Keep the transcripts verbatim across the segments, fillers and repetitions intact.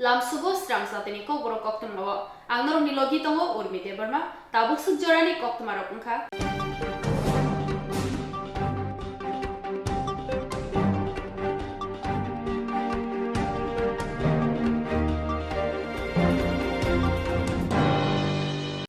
Lamsugo srang jatini kokborok koktwma o. Ang norokni logi tongo Urmi Debbarma. Tabuk swk jorani koktwmarok wngkha.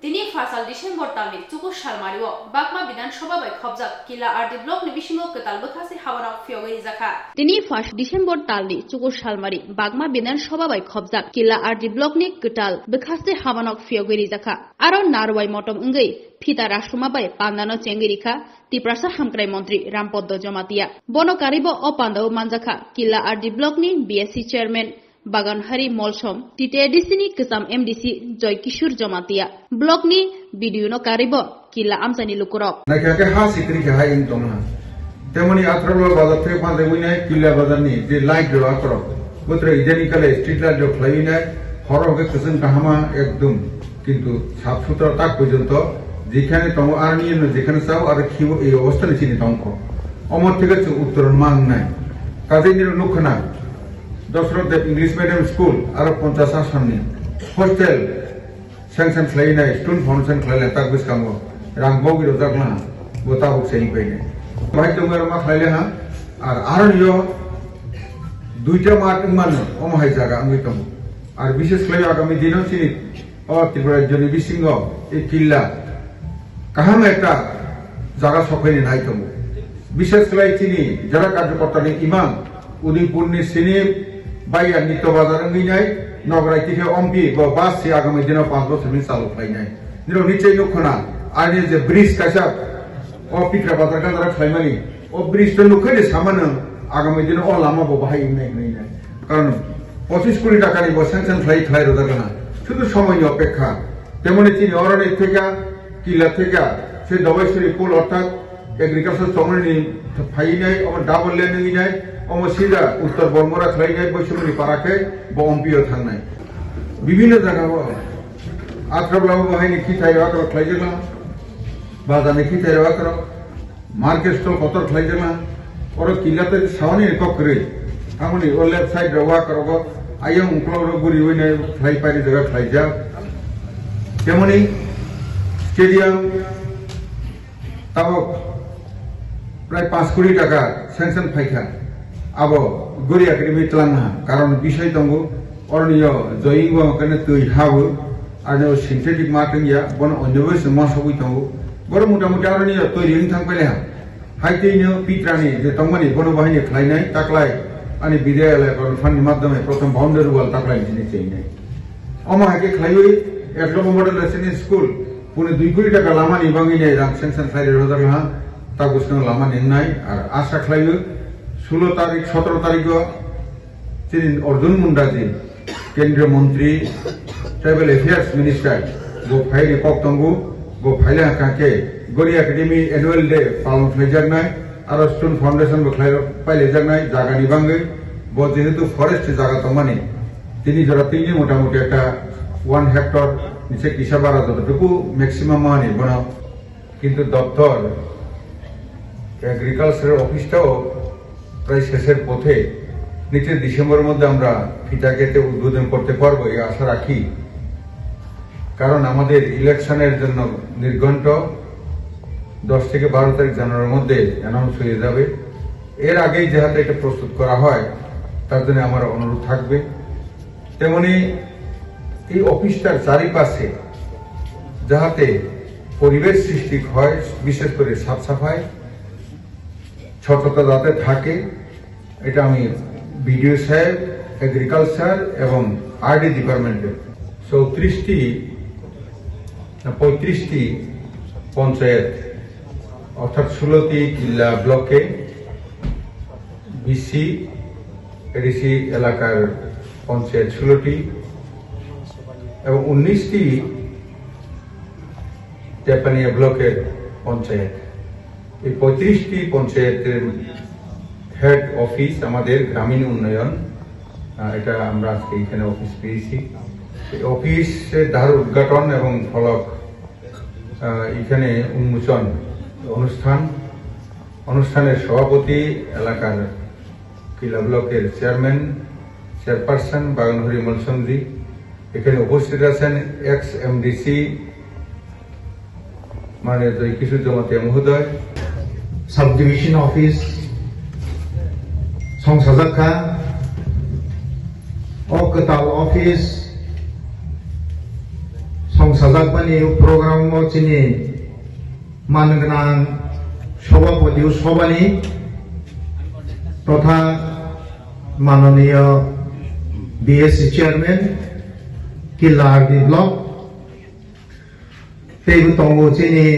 Tini phasal December talni chukur salmario Bagma Bidhan Sabha bai khopjak Killa R D block ni bisingo kwtal bwkha se habanok phiyogwi rijakha. Tini first December talni chukur salmari Bagma Bidhan Sabha bai khopjak Killa R D block ni kwtal bwkha se habanok phiyogwi rijakha. Aro narwai motom wngwi phita rasuma bai pandano chengwi rikha Tiprasa Hamkrai Montri Rampoddo Jamatia. Bono karibo o pandao manjakha Killa R D block ni B S C chairman Baganhari Molsom, T T A D C ni kwcham M D C Joy Kishore Jamatia, block ni B D O no karibo Killa amchaini lukurok. Naikha khe ha sikri khe ha ing tongna. Temoni Atrolo bazar theke phanjagwi nai Killa bazar ni je light rok akorok. Botre ideni kale street light rok khlaiwi nai, horo hwnkhe kwchwng kahama ekdum. Kintu sap sutra tak porjonto jekhane tongo aroni no jekhane chao aro khibo ei obostha ni chini tongkho. Omo theke chwng uttoron ma wngnai. Kajeini rok nukkhana Dosrot Deb English Medium School aro ponchas asonni hostel sanction khlainai, student foundation khlainai tak bwskango rang bogwi rojak laha, bo tabuk se wngpainai. Bahai tongo aro ma khlai laha, ar aronio duita mat wngmano omo hai jaga wngwi tongo. Ar bishes khlai agami dino chini o Tripura rajyoni bisingo ei Killa kaham ekta jaga sokhaini nai tongo. Bishes khlai chini jara karjokortani imang Udaipurni sini baiya Nitto Bazar wngwi nai, Nograi tikhe ompi bo bus se agami dino panch bochorni chalu khlainai. Nirok nichai nukkhana, ani je bridge kaisa o Pitra Bazar gandara khlaimani, o bridge no nukhai de samano agami dino o lama bo bahai wngnai hwnwi nai. Karon pochis koti takani bo sanction khlai khlai rwjak laha. Sudhu somoyni opekha. Temoni chini oroni theka, Killa theka, se Dawaisuri pol orthat agriculture chongmani phainai, omo double lane wngwi nai, omo sida Uttor Bormora khlainai, Boisomoni para khe bo ompi o thangnai. Bibhinno jaga o Atrabla bo haini khithai rok khlaijak na, bazar ni khithai rok. Market stall kotor khlaijak na, oro Killa tei saoni kok kwrwi. Tamoni o left side rok wa korogo ayang uklok rok guri wine khlai pairi jaga khlaijak. Temoni stadium tabok prai panch koti taka sanction phaikha. Abo guri academy twlangha, karon bisai tongo, oroni o joying bo kene twi habo, aroni o synthetic mat wngya, bono onyo bai se ma sogwi tongo. Boro mota moti aroni o twi ring thang pele ha. Hai twi no Pitrani je tongmani bono bahai ni khlainai taklai ani Bidya Elai Karon Fund ni madhyome prothom boundary wall taklai ni sini cheinai. Omo hai khe khlaiwi ek number model residential school pune dui koti taka lama ni bangwi ne rang sanction khlai rojak laha, ta bwskango lama ni wngnai, ar asa khlaiwi sulo tarik, sotoro tarik o chini Arjun Munda ji, Kendriya Montri, Tribal Affairs Minister, bo phai ni kok tongo, bo phai le haka khe Gori Academy Annual Day palon khlaijaknai, aro Stone Foundation bo khlai pailaijaknai jaga ni bangwi, bo jehetu forest jaga tongmani, tini jora tini motamuti ekta one hectare ni se kisa bara jototuku maximum mani bono Kintu doptor agriculture office টাও প্রায় শেষের পথে। নিশ্চয় ডিসেম্বরের মধ্যে আমরা ফিতা কেটে উদ্বোধন করতে পারবো, এই আশা রাখি। কারণ আমাদের ইলেকশনের জন্য নির্ঘণ্ট দশ থেকে বারো তারিখ জানুয়ারির মধ্যে অ্যানাউন্স হয়ে যাবে। এর আগেই যাতে এটা প্রস্তুত করা হয়, তার জন্য আমার অনুরোধ থাকবে। তেমনি এই অফিসটার চারিপাশে যাহাতে পরিবেশ সৃষ্টি হয়, বিশেষ করে সাফ সাফাই, স্বচ্ছতা যাতে থাকে, এটা আমি বিডিও সাহেব, এগ্রিকালচার এবং আরডি ডিপার্টমেন্টে চৌত্রিশটি না পঁয়ত্রিশটি পঞ্চায়েত, অর্থাৎ ষোলোটি কিল্লা ব্লকে বিসি এডিসি এলাকার পঞ্চায়েত ষোলোটি এবং উনিশটি তেপানিয়া ব্লকের পঞ্চায়েত। এই পঁয়ত্রিশটি পঞ্চায়েতের হেড অফিস আমাদের গ্রামীণ উন্নয়ন, আহ, এটা আমরা আজকে এখানে অফিস পেয়েছি। এই অফিসের দ্বার উদ্ঘাটন এবং ফলক, আহ, এখানে উন্মোচন অনুষ্ঠান, অনুষ্ঠানের সভাপতি এলাকার কিলা ব্লকের চেয়ারম্যান চেয়ারপারসন বাগানহুরি মলসন্দি, এখানে উপস্থিত আছেন এক্স এমডিসি মাননীয় জয়কিশোর জমাতিয়া মহোদয়। সাব ডিভিশন অফিস সংসাজাকখা, o kwtal office songsajakmani program o chini man gwnang sobhapoti o sobhani totha manoniyo B S C chairman Kilardi block. Teibo tongo chini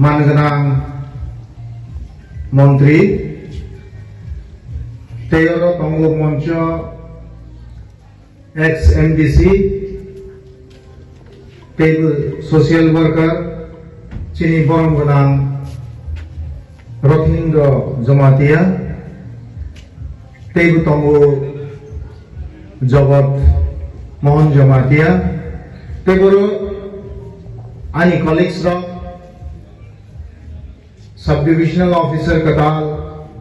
man gwnang montri, tei oro tongo moncho ex M D C, teibo social worker, chini borom gwnang Rothindro Jamatia, teibo tongo Jagat Mohan Jamatia, tei boro ani colleagues rok, sub divisional officer kwtal,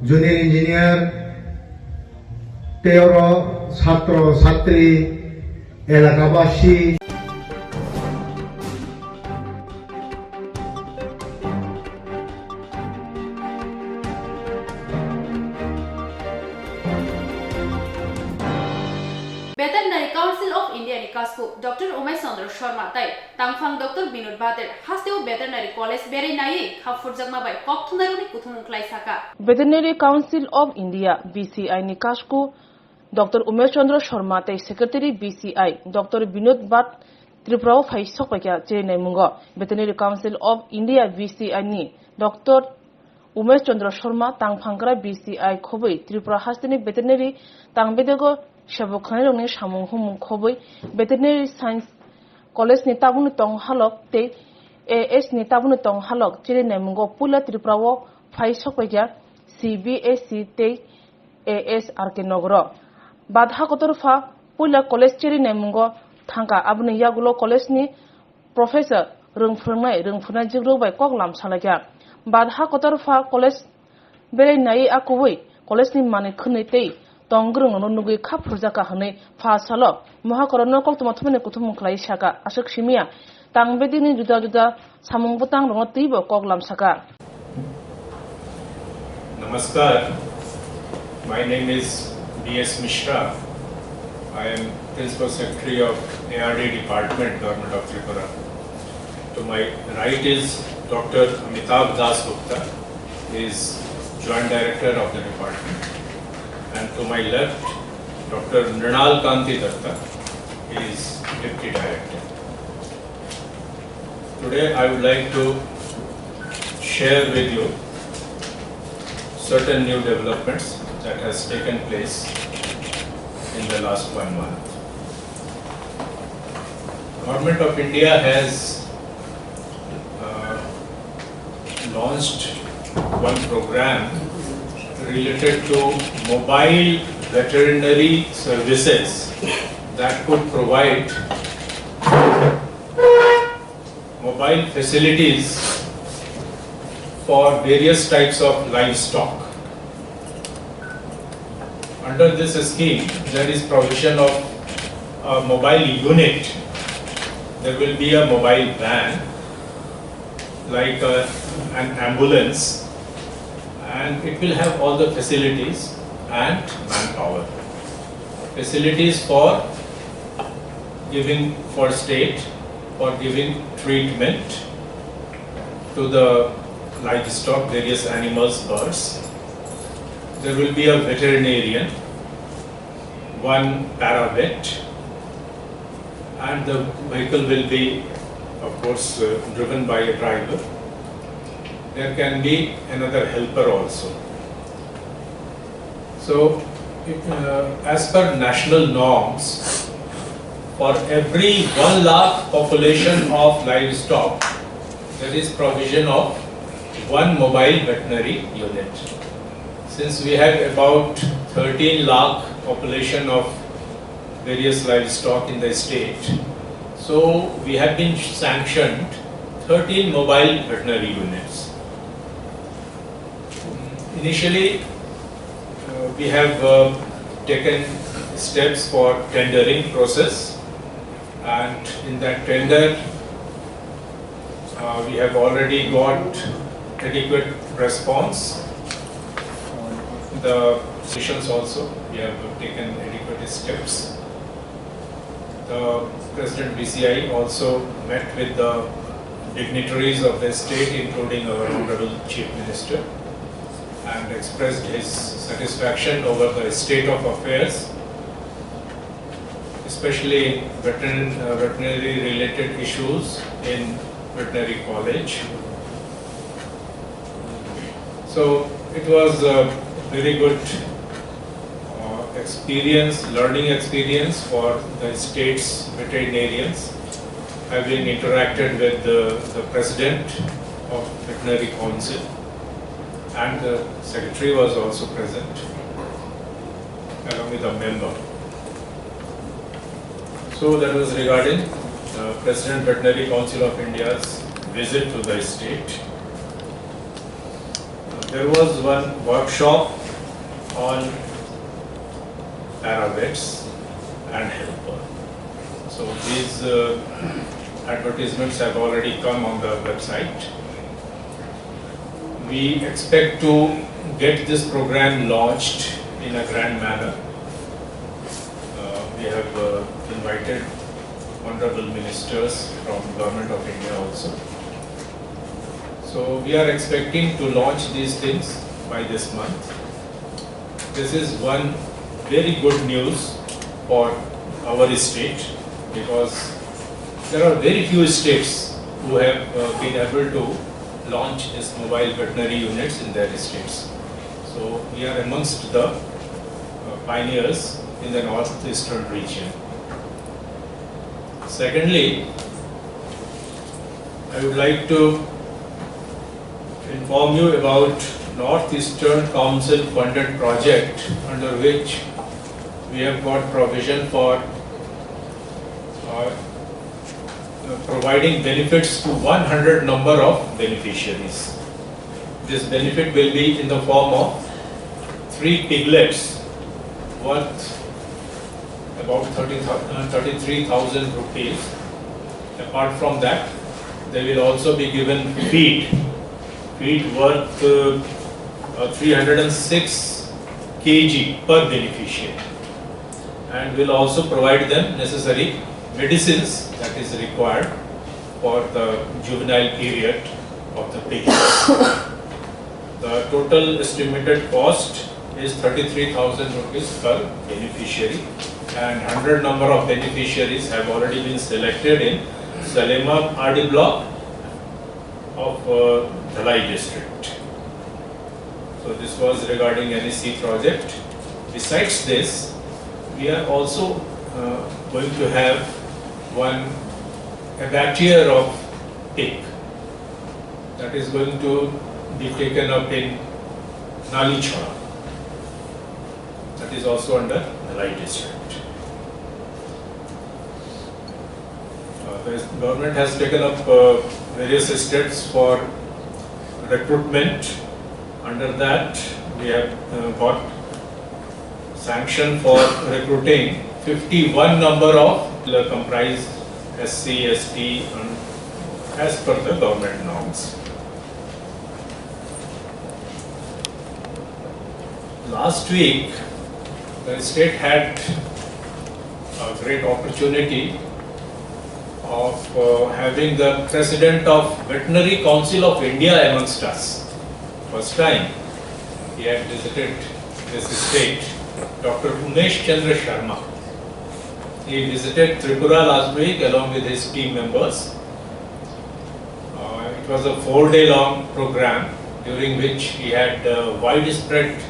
junior engineer, tei oro satro satri, elakabasi. Veterinary Council of India ni kasku Doctor Umesh Chandra Sharma tei tangphang Doctor Binod Bhatter hasteo Veterinary College berai naiwi kha phurjakma bai kok thumnairokni kuthumung khlai saka. Veterinary Council of India, V C I ni kasku Doctor Umesh Chandra Sharma tei Secretary V C I Doctor Binod Bhatt Tripura o phai sokpaikha chiri naimungo. Veterinary Council of India, V C I ni Doctor Umesh Chandra Sharma tangphangkra V C I khobwi Tripura hasteni veterinary tangbedego sebo khwnairokni samung humung khobwi Veterinary Science College ni tabukni tong halok tei A S ni tabukni tong halok chiri naimungo puila Tripura o phai sokpaikha C B S E tei A S R K Nogoro. Badha kotor pha puila college chiri naimungo thangkha, aboni yagulo college ni professor rwng phwrwngnai, rwng phwrwnai jigrok bai kok lam salaikha. Badha kotor pha college berai naiwi a kubui college ni manwi khwnwi tei tong gwrwng rokno nugwi kha phurjakha hwnwi pha salo mohakorokno koktwma thumani kuthumung khlai saka. Aswk simiya tang bedini juda juda samung bwtang rokno twibo kok lam saka. Namaskar, my name is B S Mishra. I am Principal Secretary of A R D Department, Government of Tripura. To my right is Doctor Amitabh Das Gupta, he is Joint Director of the department. And to my left, Doctor Mrinal Kanti Datta, he is Deputy Director. Today I would like to share with you certain new developments that has taken place in the last one month. Government of India has, uh, launched one program related to mobile veterinary services that could provide mobile facilities for various types of livestock. Under this scheme, there is provision of a mobile unit. There will be a mobile van, like a, an ambulance, and it will have all the facilities and manpower. Facilities for giving first aid, for giving treatment to the livestock, various animals, birds. There will be a veterinarian, one paravet, and the vehicle will be, of course, uh, driven by a driver. There can be another helper also. So, it, uh, as per national norms, for every one lakh population of livestock, there is provision of one mobile veterinary unit. Since we have about thirteen lakh population of various livestock in the state, so we have been sanctioned thirteen mobile veterinary units. Initially, uh, we have, uh, taken steps for tendering process, and in that tender, uh, we have already got adequate response. The decisions also, we have taken adequate steps. The President B C I also met with the dignitaries of the state, including our Honorable Chief Minister, and expressed his satisfaction over the state of affairs, especially in veteran-, uh, veterinary related issues in veterinary college. So it was a very good uh, experience, learning experience for the state's veterinarians, having interacted with the, the president of veterinary council, and the secretary was also present along with a member. So that was regarding uh, President Veterinary Council of India's visit to the state. There was one workshop on paravets and helper. So these uh, advertisements have already come on the website. We expect to get this program launched in a grand manner. Uh, we have uh, invited honorable ministers from Government of India also. So we are expecting to launch these things by this month. This is one very good news for our state, because there are very few states who have uh, been able to launch these mobile veterinary units in their states. So we are amongst the uh, pioneers in the northeastern region. Secondly, I would like to inform you about Northeastern Council funded project, under which we have got provision for uh, providing benefits to one hundred number of beneficiaries. This benefit will be in the form of three piglets worth about thirty thousand, uh, thirty-three thousand rupees. Apart from that, they will also be given feed, feed worth uh, uh, three hundred six K G per beneficiary, and will also provide them necessary medicines that is required for the juvenile period of the piglets. The total estimated cost is thirty-three thousand rupees per beneficiary, and hundred number of beneficiaries have already been selected in Salemabad R D block of uh, Dhalai district. So this was regarding N E C project. Besides this, we are also uh, going to have one abattoir of pig that is going to be taken up in Nalichhara. That is also under Dhalai district. Uh, the government has taken up uh, various steps for recruitment. Under that, we have uh, got sanction for recruiting fifty-one number of comprise S C, S T, and as per the government norms. Last week, the state had a great opportunity of uh, having the president of Veterinary Council of India amongst us. First time he had visited this state, Doctor Umesh Chandra Sharma. He visited Tripura last week along with his team members. Uh, it was a four-day long program during which he had uh, widespread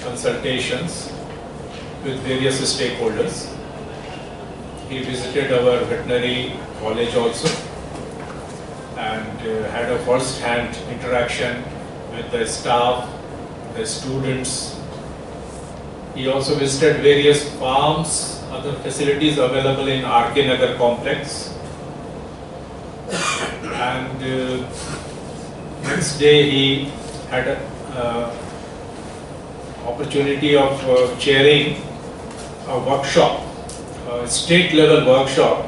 consultations with various stakeholders. He visited our veterinary college also and uh, had a first-hand interaction with the staff, the students. He also visited various farms, other facilities available in R K Nagar complex. And uh, next day he had a uh, Opportunity of uh, chairing a workshop, a state level workshop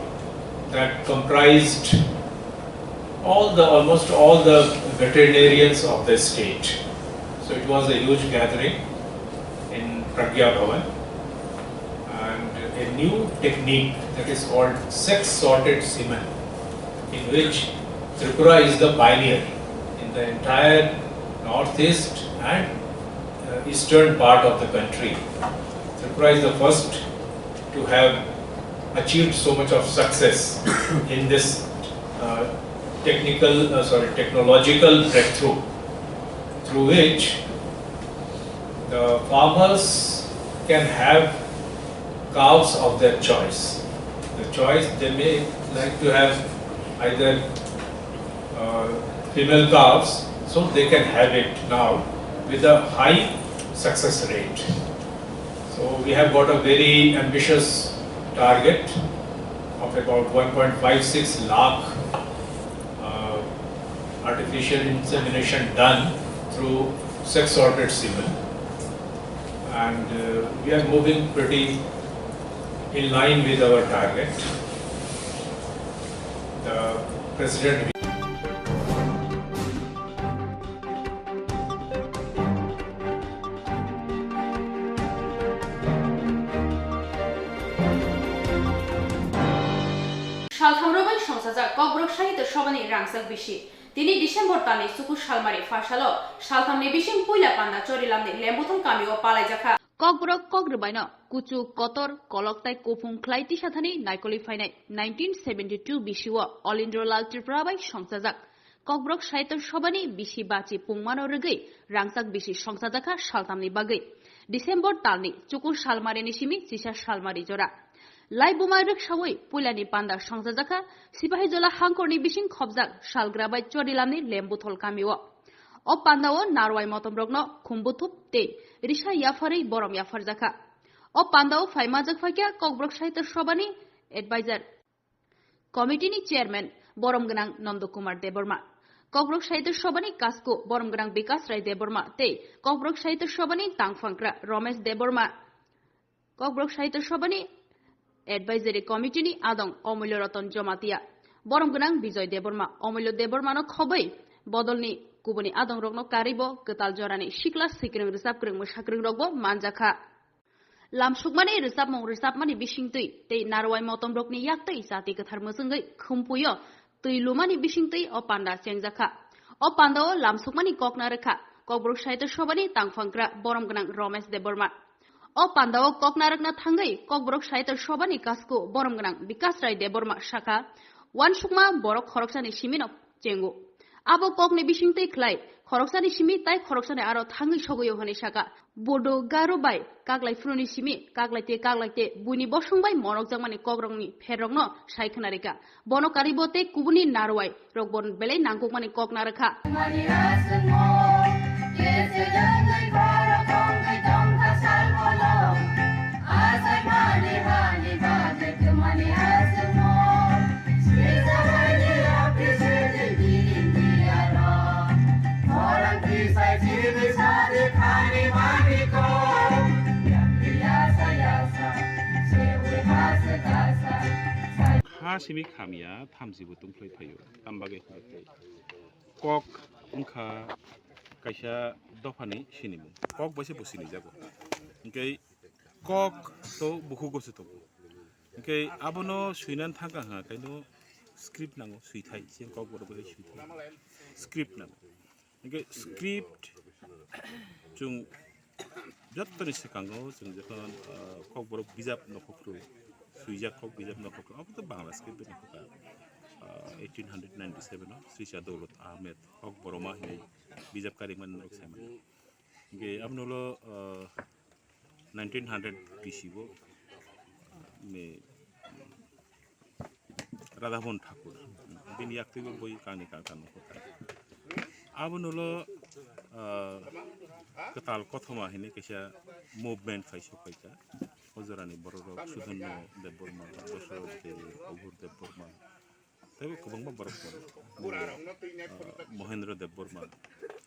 that comprised all the, almost all the veterinarians of the state. So it was a huge gathering in Pragya Bhavan, and a new technique that is called sex sorted semen, in which Tripura is the pioneer in the entire northeast and uh, eastern part of the country. Tripura is the first to have achieved so much of success in this uh, technical, uh, sorry, technological breakthrough, through which the farmers can have cows of their choice. The choice, they may like to have either uh, female cows, so they can have it now with a high success rate. So we have got a very ambitious target of about one point five six lakh uh, artificial insemination done through sex sorted semen, and uh, we are moving pretty in line with our target. The president Saltham rwbai songsajak Kokborok Sahitya Sabhani rangchak bisi. Tini December talni chuku salmari pha salo salthamni bising puila panda Chorilamni Lembuthal kamio palaijakha. Kokborok kok rwbaino kuchuk, kotor, kolok tai kuphung khlai tisathani naikolwi phainai nineteen seventy two bisio Olindrolal Tripura bai songsajak. Kokborok Sahitya Sabhani bisi bachi pungmano rwgwi rangchak bisi songchajakha saltamni bagwi. December talni chukur salmarini simi chisa salmari jora. Laibuma rwksawi puilani panda songchajakha Sipahijola hangkorni bising khobjak salgra bai Chorilamni Lembuthol kamio. O pandao narwai motomrokno khumbuthub tei risa yapharwi borom yapharjakha. O pandao phaimajak phaikha Kokborok Sahitya Sabhani advisor. Committee ni chairman borom gwnang Nondo Kumar Debbarma, Kokborok Sahitya Sabha ni kasku borom gwnang Bikas Rai Debbarma tei Kokborok Sahitya Sabha ni tangphangkra Romesh Debbarma, Kokborok Sahitya Sabha ni advisory committee ni adong Omulyo Ratan Jamatia, borom gwnang Bijoy Debbarma, Omulyo Debbarma no khobwi bodol ni kubuni adong rok no karwi bo kwtal jora ni sikla swikring rwchapkwrwng mwsakwrwng rok bo manjakha. Lamsukmani rwchapmung rwchapmani bisingtwi tei narwai motomrokni yaktwi chati kwthar mwchwngwi khumpuio twi lumani bisingtwi o panda chengjakha. O pandao lamsukmani kokna rwkha Kokborok Sahitya Sabhani tangphangkra borom gwnang Romesh Debbarma. O pandao kokna rwkna thangwi Kokborok Sahitya Sabhani kasku borom gwnang Bikas Rai Debbarma sakha, uansukma borok khoroksani simino chengo. Abo kokni bisingtwi khlai khoroksani simi tai khoroksani aro thangwi sogwi-o hwnwi saka. Bodo Garo bai kaklai phununi simi kaklai te kaklai te buini bosong bai monokjakmani kokrokni pherrokno sai khna rika. Bono karibo tei kubuni narwai rok bon belai nangkukmani kok narwkha. Ha simi khamya thamchibo tungphlai phaio, tamo bagwi hwnkhe tei kok wngkha kaisa dophani sinimung, kok bai se bo sinijago, hwnkhe kok to bukhugo se tongo, hwnkhe abono swinani thangkha hwnka khe no script nango, swithai, chini kok borok bai swithai, script nango. Hingke script chwng jottoni swkango chwng jokhon kokborok bijap nokhorkru swijak kok bijap nokhorkru abo to Bangla script bai nokhorkha eighteen hundred ninety seven o Sri Shah Daulat Ahmed kokboroma hinwi bijap karimani norok saimano hingke aboni ulo nineteen hundred bisi o Radhamohan Thakur bini yaktwibo boi kangni kangkha nokhorkha. Aboni ulo kwtal kothoma hinwi kaisa movement khai sokphaikha. O jorani bororok Sudhanno Debbarma, Dosoroth Deb, Obhur Debbarma, teibo kwbangma borok tongo. Mohendro Debbarma,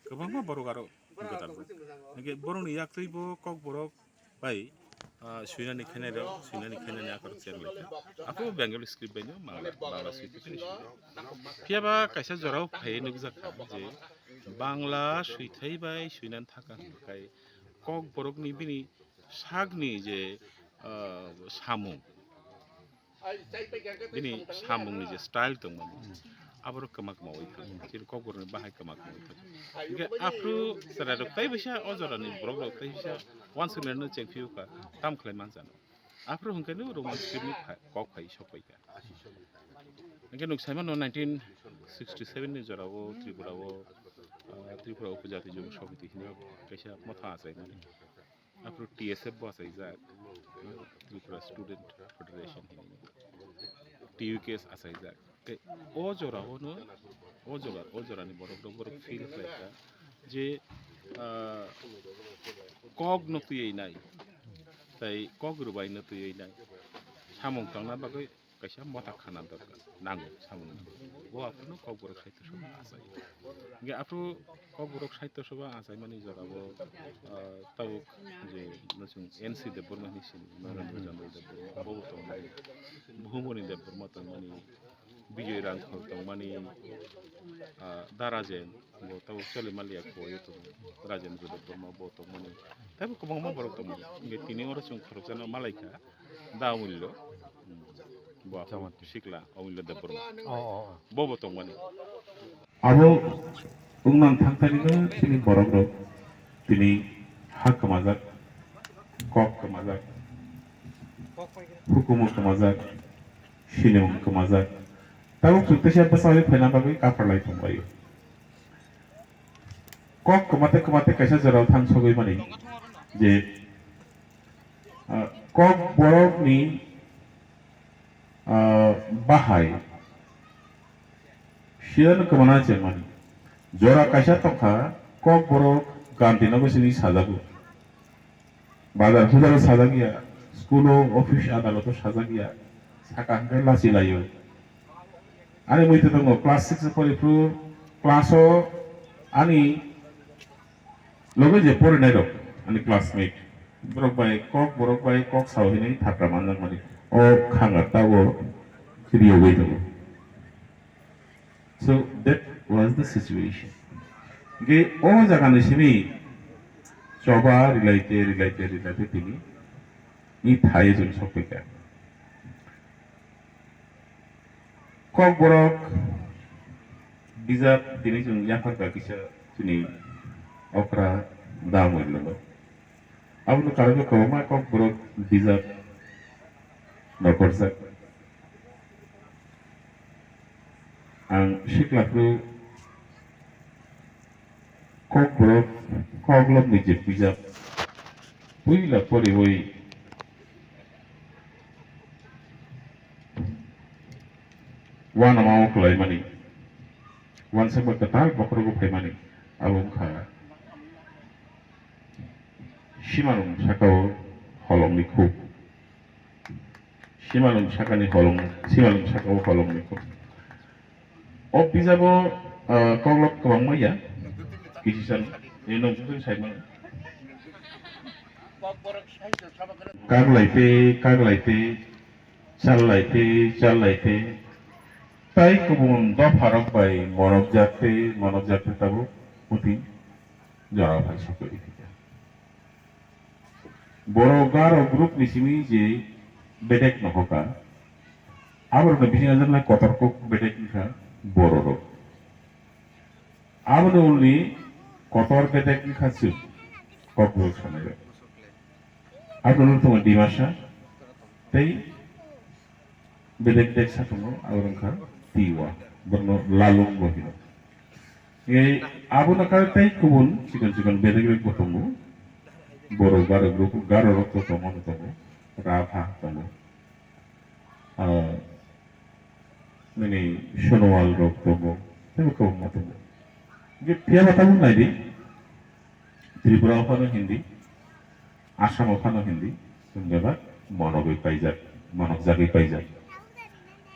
kwbangma borok aro Hwnkhe borokni yaktwi bo Kokborok bai, ah, swinani khainai rok, swinani khainani akhor cherlaikha. Aphuru Bengali script bai no Bangla, Bangla script bai no swi. Phiya ba kaisa jorao phaiwi nukjakha je Bangla swithai bai swinani thaka hwnkhai Kokborokni bini sakni je, ah, samung, bini samungni je style tongmani, aborok kwma kwma oi thang, chini Kokborokni bahai kwma kwma oi thang. Hingke aphuru chwrairok tai bisa o jorani borokrok tai bisa wansuknaino chengphiyokha, tam khlai manjano. Aphuru hwnkhe no Roman script ni pha-, kok phai sokpaikha. Hingke nuk saimano nineteen sixty seven ni jorao Tripura o, ah, Tripura Upajati Jubo Samiti hinwi kaisa motha achaimani. Aphuru T S F bo achaijak, Tripura Student Federation hinwi, T U K S achaijak. Tei o jorao no, o jora, o jorani borok rok, borok feel khlaikha je, ah, kok no twiwi nai, tei kok rwbai no twiwi nai, samung tangna bagwi kaisa motha khana dorkar nango samung. Bo aphuru Kokborok Sahitya Sabha achai. Hingke aphuru Kokborok Sahitya Sabha achaimani jorao, ah, tabuk je nwswng N C Debbarma hinwi sini, Narendra Chandra Debbarma, bobo tongmani, Bhumoni Debbarma tongmani, Bijoy Rangkhol tongmani, ah, Darajen, bo tabuk Choli Malia Khoyo tongo, Rajendra Debbarma bo tongmani, tei bo kwbangma borok tongmani. Hingke tini oro chwng khoroksa no malaikha, Da Omullo, hmm, bo Chaman. Sikla Omullo Debbarma. Oh, oh, oh. Bo bo tongmani. Abo wngmang thangtani no chini borok rok tini ha kwmajak, kok kwmajak, hukumu kwmajak, sinimung kwmajak. Tabuk chwng teisa bwsai phaina bagwi kaphar lai tongbaio. Kok kwmate kwmate kaisa jorao thang sogwi mani je, ah, Kokborokni, ah, bahai siyano kwmana chengmani. Jora kaisa tongkha, Kokborok Gandhinagar simi sajago. Bazar hujaro sajak ya, school o, office adaloto sajak ya, saka hwnkhe lachi laio. Ani muitu tongo class six o poriphru, class o ani loge je porinai rok, ani classmate, borok bai kok, borok bai kok sao hinwi thapra manjak mani. O khanga tabo khiriogwi tongo. So that was the situation. Ge o jaga ni simi choba rilaite, rilaite, rilaite tini i thaio chwng sokphaikha. Kokborok bijap tini chwng yapharkha kisa chini okra da Omullo no. Aboni karon khe kwbangma Kokborok bijap no korjak. Ang sikla phuru Kokborok Koklopni je bijap puila poriwi uanama o kwlaimani, uansukma kwtal bokhorogo phaimani, abo wngkha Simalwng sakao holongni khuk. Simalwng sakani holong, Simalwng sakao holongni khuk. O bijabo, ah, koklop kwbangma ya. Kisi san, ni nung bukung saimano. Kaklaite, kaklaite, challaite, challaite. Tai kubun dopharok bai monokjakte, monokjakte tabuk puti jora phai sokwi rikha. Borok Garo group ni simi je bedek nohoka, aborokni bisingo jemla kotor kok bedek wngkha Bororok. Aboni ulni kotor bedek wngkha chwng Kokborok sanai rok. Aboni ulo tongo Dimasa tei bedek bedek sa tongo, abo wngkha Tiwa, borokno Lalung bo hino. Tei abono kar tei kubun chikon chikon bedek bedek bo tongo. Borok Garo group, Garo rok to tongo, tongo, Rapha tongo. Ah, nini Sonowal rok tongo, tei bo kwbangma tongo. Hingke phiya ba tabuk nai di, Tripura o phano Hindi, Assam o phano Hindi, chwng bebak monogwi paijak, monokjagwi paijak.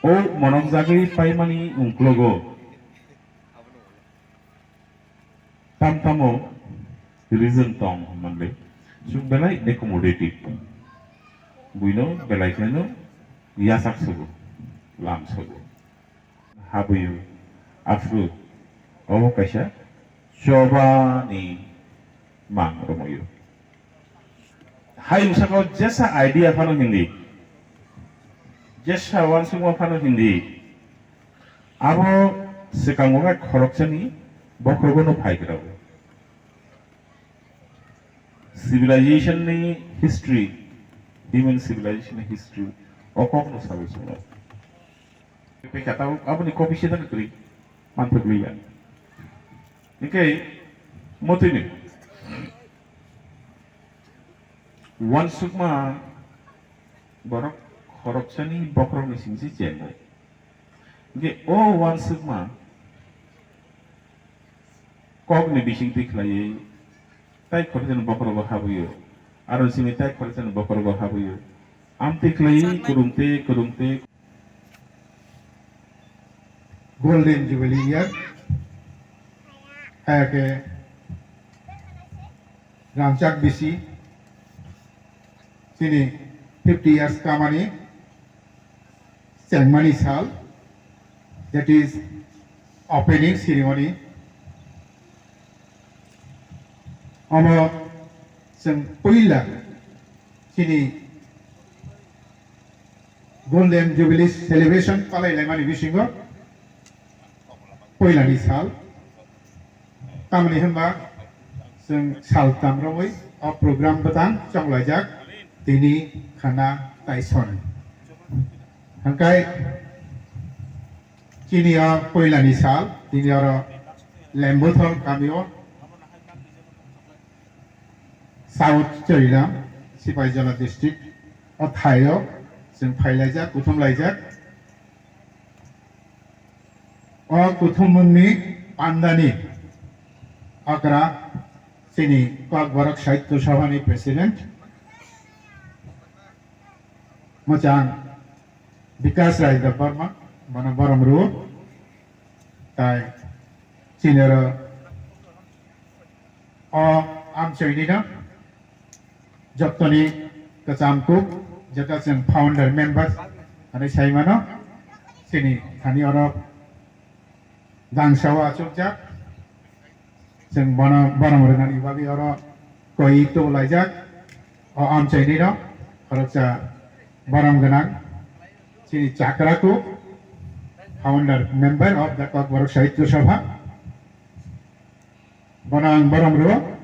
O monokjagwi paimani ungklogo tam tamo Reason tong hwnmanle, chwng belai accommodative. Buino belai kheno yasak sogo, lam sogo. Habwi, aphuru, obo kaisa chobani mang rwmaio. Hayung saka jesa idea phano hindi, jesa uansukma phano hindi, abo swkango hai khoroksani bokhorogono phai kwrao. Civilization ni history, human civilization ni history, o kok no sabai chwng nai. Tei kata aboni copy se dan kwrwi, manthok liya. Hingke motwi ni uansukma borok khoroksani bokhorok ni singsi chengo. Hingke o uansukma kokni bisingtwi khlaiwi tai khoroksa ni bokhorogo habwio, aro simi tai khoroksa ni bokhorogo habwio. Amtwi khlaiwi kwrwngtwi kwrwngtwi. Golden Jubilee year, hai khe rangchak bisi chini fifty years kamani chengmani sal, that is opening ceremony. Omo chwng puila chini Golden Jubilee celebration palai laimani bisingo puilani sal. Tamni hwnba chwng sal tamrogwi o program bwtang chonglaijak tini khana taisoni. Hwnkhe chini o puilani sal tini oro Lembuthor kamio South Choilam, Sipaijala district o thaio chwng phailaijak, kuthumlaijak. O kuthumungni pandani okra chini Kokborok Sahitya Sabhani president mwchang Bikas Rai Debbarma, bono borom rwo. Tai chini oro o amchoinino jottoni kwcham kuk, jeta chwng founder member hwnwi sai mano. Chini thani oro dangsao achukjak, chwng bono borom rwnani bagwi oro koi tubu laijak. O amchoinino khoroksa borom gwnang chini chakra kuk, founder member of the Kokborok Sahitya Sabha. Bono ang borom rwo,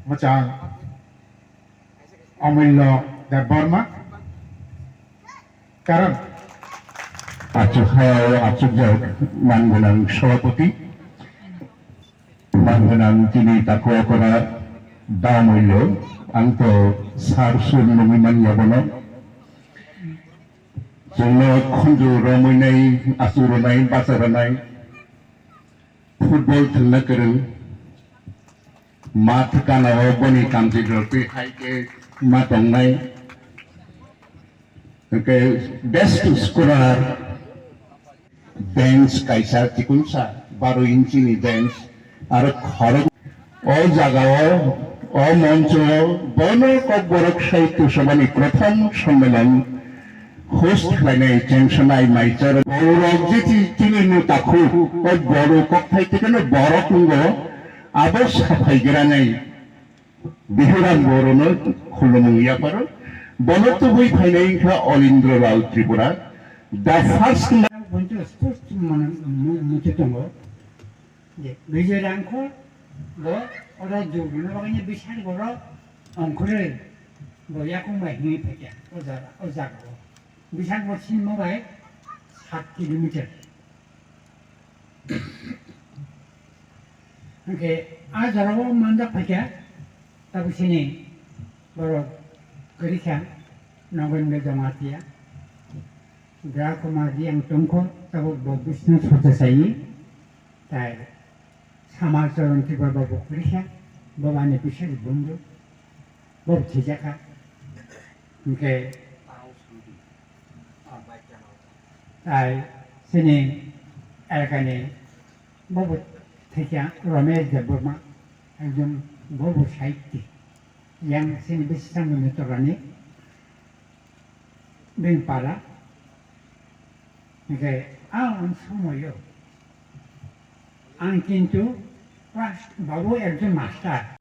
mwchang Amulya Debbarma. Karon achuk hayao achukjak man gwnang sabhapati, man gwnang chini takhuk okra da Amulya, ang to sar sur nungwi manya bono. Chwngno khunju romwi nai, achu rwnai, bacha rwnai. Football thwngna kwrwng, math kanao boni kamchwlwi rwtwi hai khe ma tongnai. Hwnkhe best scorer, bench kaisa chikonsa baro inchi ni bench, aro khorok o jagao, o moncho bono Kokborok Sahitya Sabhani prothom sommelon host khlainai chengsanai maichar borok je chi-, chini nu takhuk o boro kokthai tikano borok wngo abo saphai granai Bihuram Borono khulumung yapharo bono tubui phainai wngkha Olindra Lal Tripura the first. Boncho sports mane muchung tongo. Je, Bijoy Rangkhol bo oro jurgino bagwi bisal borok ongkhorwi bo yakung bai hwnwi phaikha o jaga, o jagao. Bisal bo sinma bai sat kilometer. Hwnkhe a jorao manjak phaikha, tabuk sini borok kwrwikha, Nogendra Jamatia. Dra Kumar Reang tongkho, tabuk bo Bishnu Sochasai, tai Samar Charan Tripura bo kwrwikha, bo ani bisari bondhu, bo thijakha. Hwnkhe tai chini elakani bo bo thikya Ramesh Debbarma, ekjon Bobo side ti yang sini bisi samung ni torani bini para. Hingke ang somoyo ang kintu class babu ekjon master.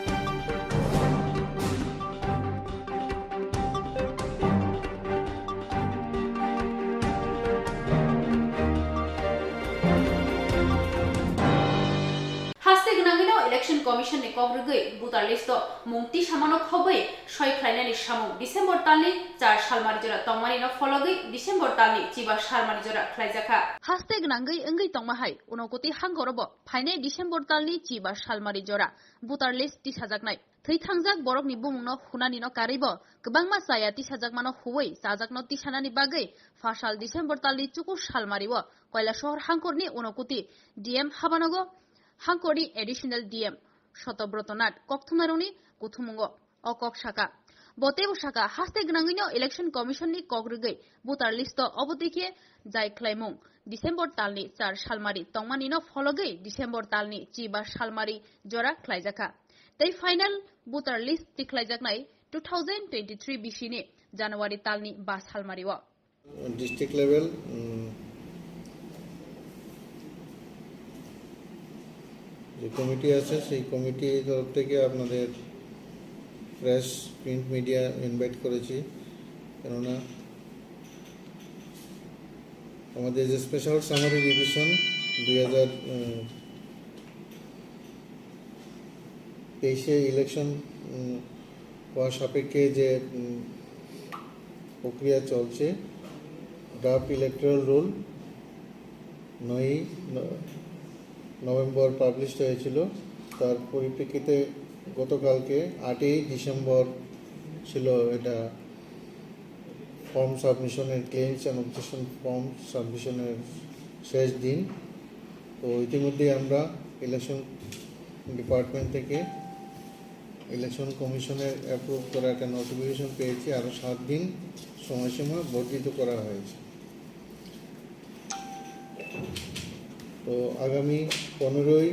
Haste gwnangwino Election Commission ni kok rwgwi voter list o mung tisamano khobwi soi khlainani samung December talni char salmari jora tongmani no phologwi December talni chiba salmari jora khlaijakha. Haste gwnangwi wngwi tongma hai Unakoti hangkorobo phainai December talni chiba salmari jora voter list tisajaknai. Thwi thangjak borokni bumungno hunanino karwibo kwbangma chaya tisajakmano huwi chajakno tisanani bagwi phasal December talni chukur salmario Koilasahar hangkorni Unakoti D M habanogo hangkorni Additional D M Sotobroto Nath kokthumnairokni kuthumungo o kok saka. Bo teibo saka, haste gwnangwino Election Commission ni kok rwgwi voter list o obo twi khe jai khlaimung December talni char salmari tongmani no phologwi December talni chiba salmari jora khlaijakha. Tei final voter list tikhlaijaknai two thousand twenty-three bisini January talni ba salmario. District level, উম, যে কমিটি আছে, সেই কমিটির তরফ থেকে আপনাদের press, print media invite করেছি, কেননা আমাদের যে স্পেশাল সামারি রিভিশন দুই হাজার, উম, তেইশে ইলেকশন, উম, হওয়া সাপেক্ষে যে, উম, প্রক্রিয়া চলছে, ড্রাফট ইলেকটোরাল রোল নয়ই ন-, নভেম্বর পাবলিশড হয়েছিল। তার পরিপ্রেক্ষিতে গতকালকে আটই ডিসেম্বর ছিল এটা ফর্ম সাবমিশনের, ক্লেইমস অ্যান্ড অবজেকশন ফর্ম সাবমিশনের শেষ দিন। তো ইতিমধ্যেই আমরা ইলেকশন ডিপার্টমেন্ট থেকে ইলেকশন কমিশনের অ্যাপ্রুভ করা একটা নোটিফিকেশন পেয়েছি, আরও সাত দিন সময়সীমা বর্ধিত করা হয়েছে। তো আগামী পনেরোই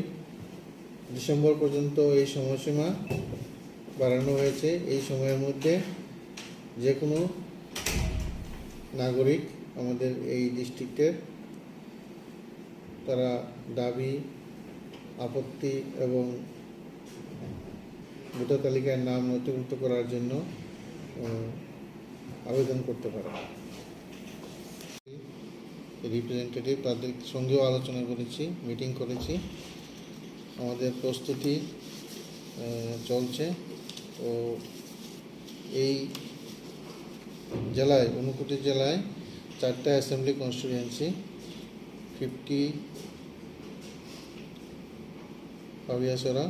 ডিসেম্বর পর্যন্ত এই সময়সীমা বাড়ানো হয়েছে। এই সময়ের মধ্যে যে কোনো নাগরিক আমাদের এই ডিস্ট্রিক্টের তারা দাবি, আপত্তি এবং ভোটার তালিকায় নাম নথিভুক্ত করার জন্য, আহ, আবেদন করতে পারে। রিপ্রেজেন্টেটিভ, তাদের সঙ্গেও আলোচনা করেছি, মিটিং করেছি। আমাদের প্রস্তুতি, আহ, চলছে। তো এই জেলায়, ঊনকোটি জেলায় চারটা assembly constituency, fifty Pabiachhara,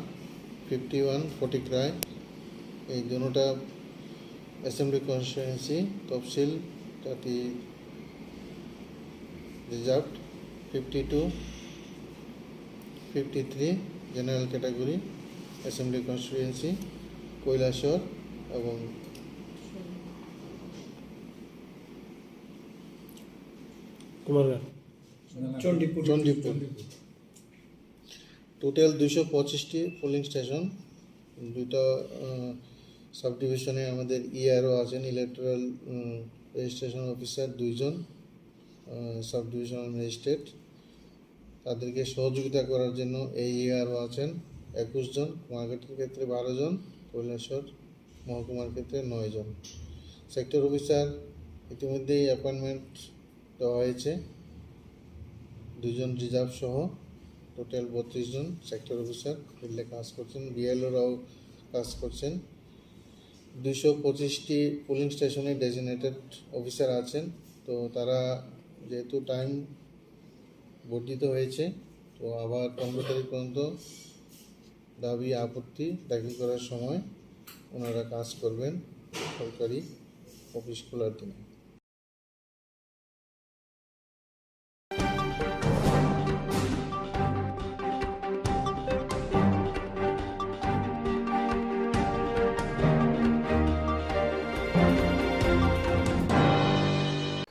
fifty one Fatikroy, এই দুটা অ্যাসেম্বলি কনস্টিটুয়েন্সি তফসিল জাতি reserved, fifty two, fifty three general category assembly constituency Kailashahar এবং কুমারঘাট। চণ্ডীপুর। চণ্ডীপুর। টোটাল দুইশো পঁচিশটি পোলিং স্টেশন, দুইটা, আহ, সাব ডিভিশনে আমাদের ইআরও আছেন, ইলেকটোরাল, উম, রেজিস্ট্রেশন অফিসার দুইজন, আহ, সাব ডিভিশনাল ম্যাজিস্ট্রেট। তাদেরকে সহযোগিতা করার জন্য এইইআরও আছেন একুশ জন, কুমারঘাটের ক্ষেত্রে বারো জন, কৈলাসহর মহকুমার ক্ষেত্রে নয় জন। সেক্টর অফিসার ইতিমধ্যেই অ্যাপয়েন্টমেন্ট দেওয়া হয়েছে দুইজন রিজার্ভ সহ, টোটাল বত্রিশ জন সেক্টর অফিসার ফিল্ডে কাজ করছেন, বিএলওরাও কাজ করছেন। দুইশো পঁচিশটি পোলিং স্টেশনে ডেজিগনেটেড অফিসার আছেন, তো তারা যেহেতু টাইম বর্ধিত হয়েছে, তো আবার পনেরো তারিখ পর্যন্ত দাবি আপত্তি দাখিল করার সময় ওনারা কাজ করবেন সরকারি অফিস খোলার দিনে।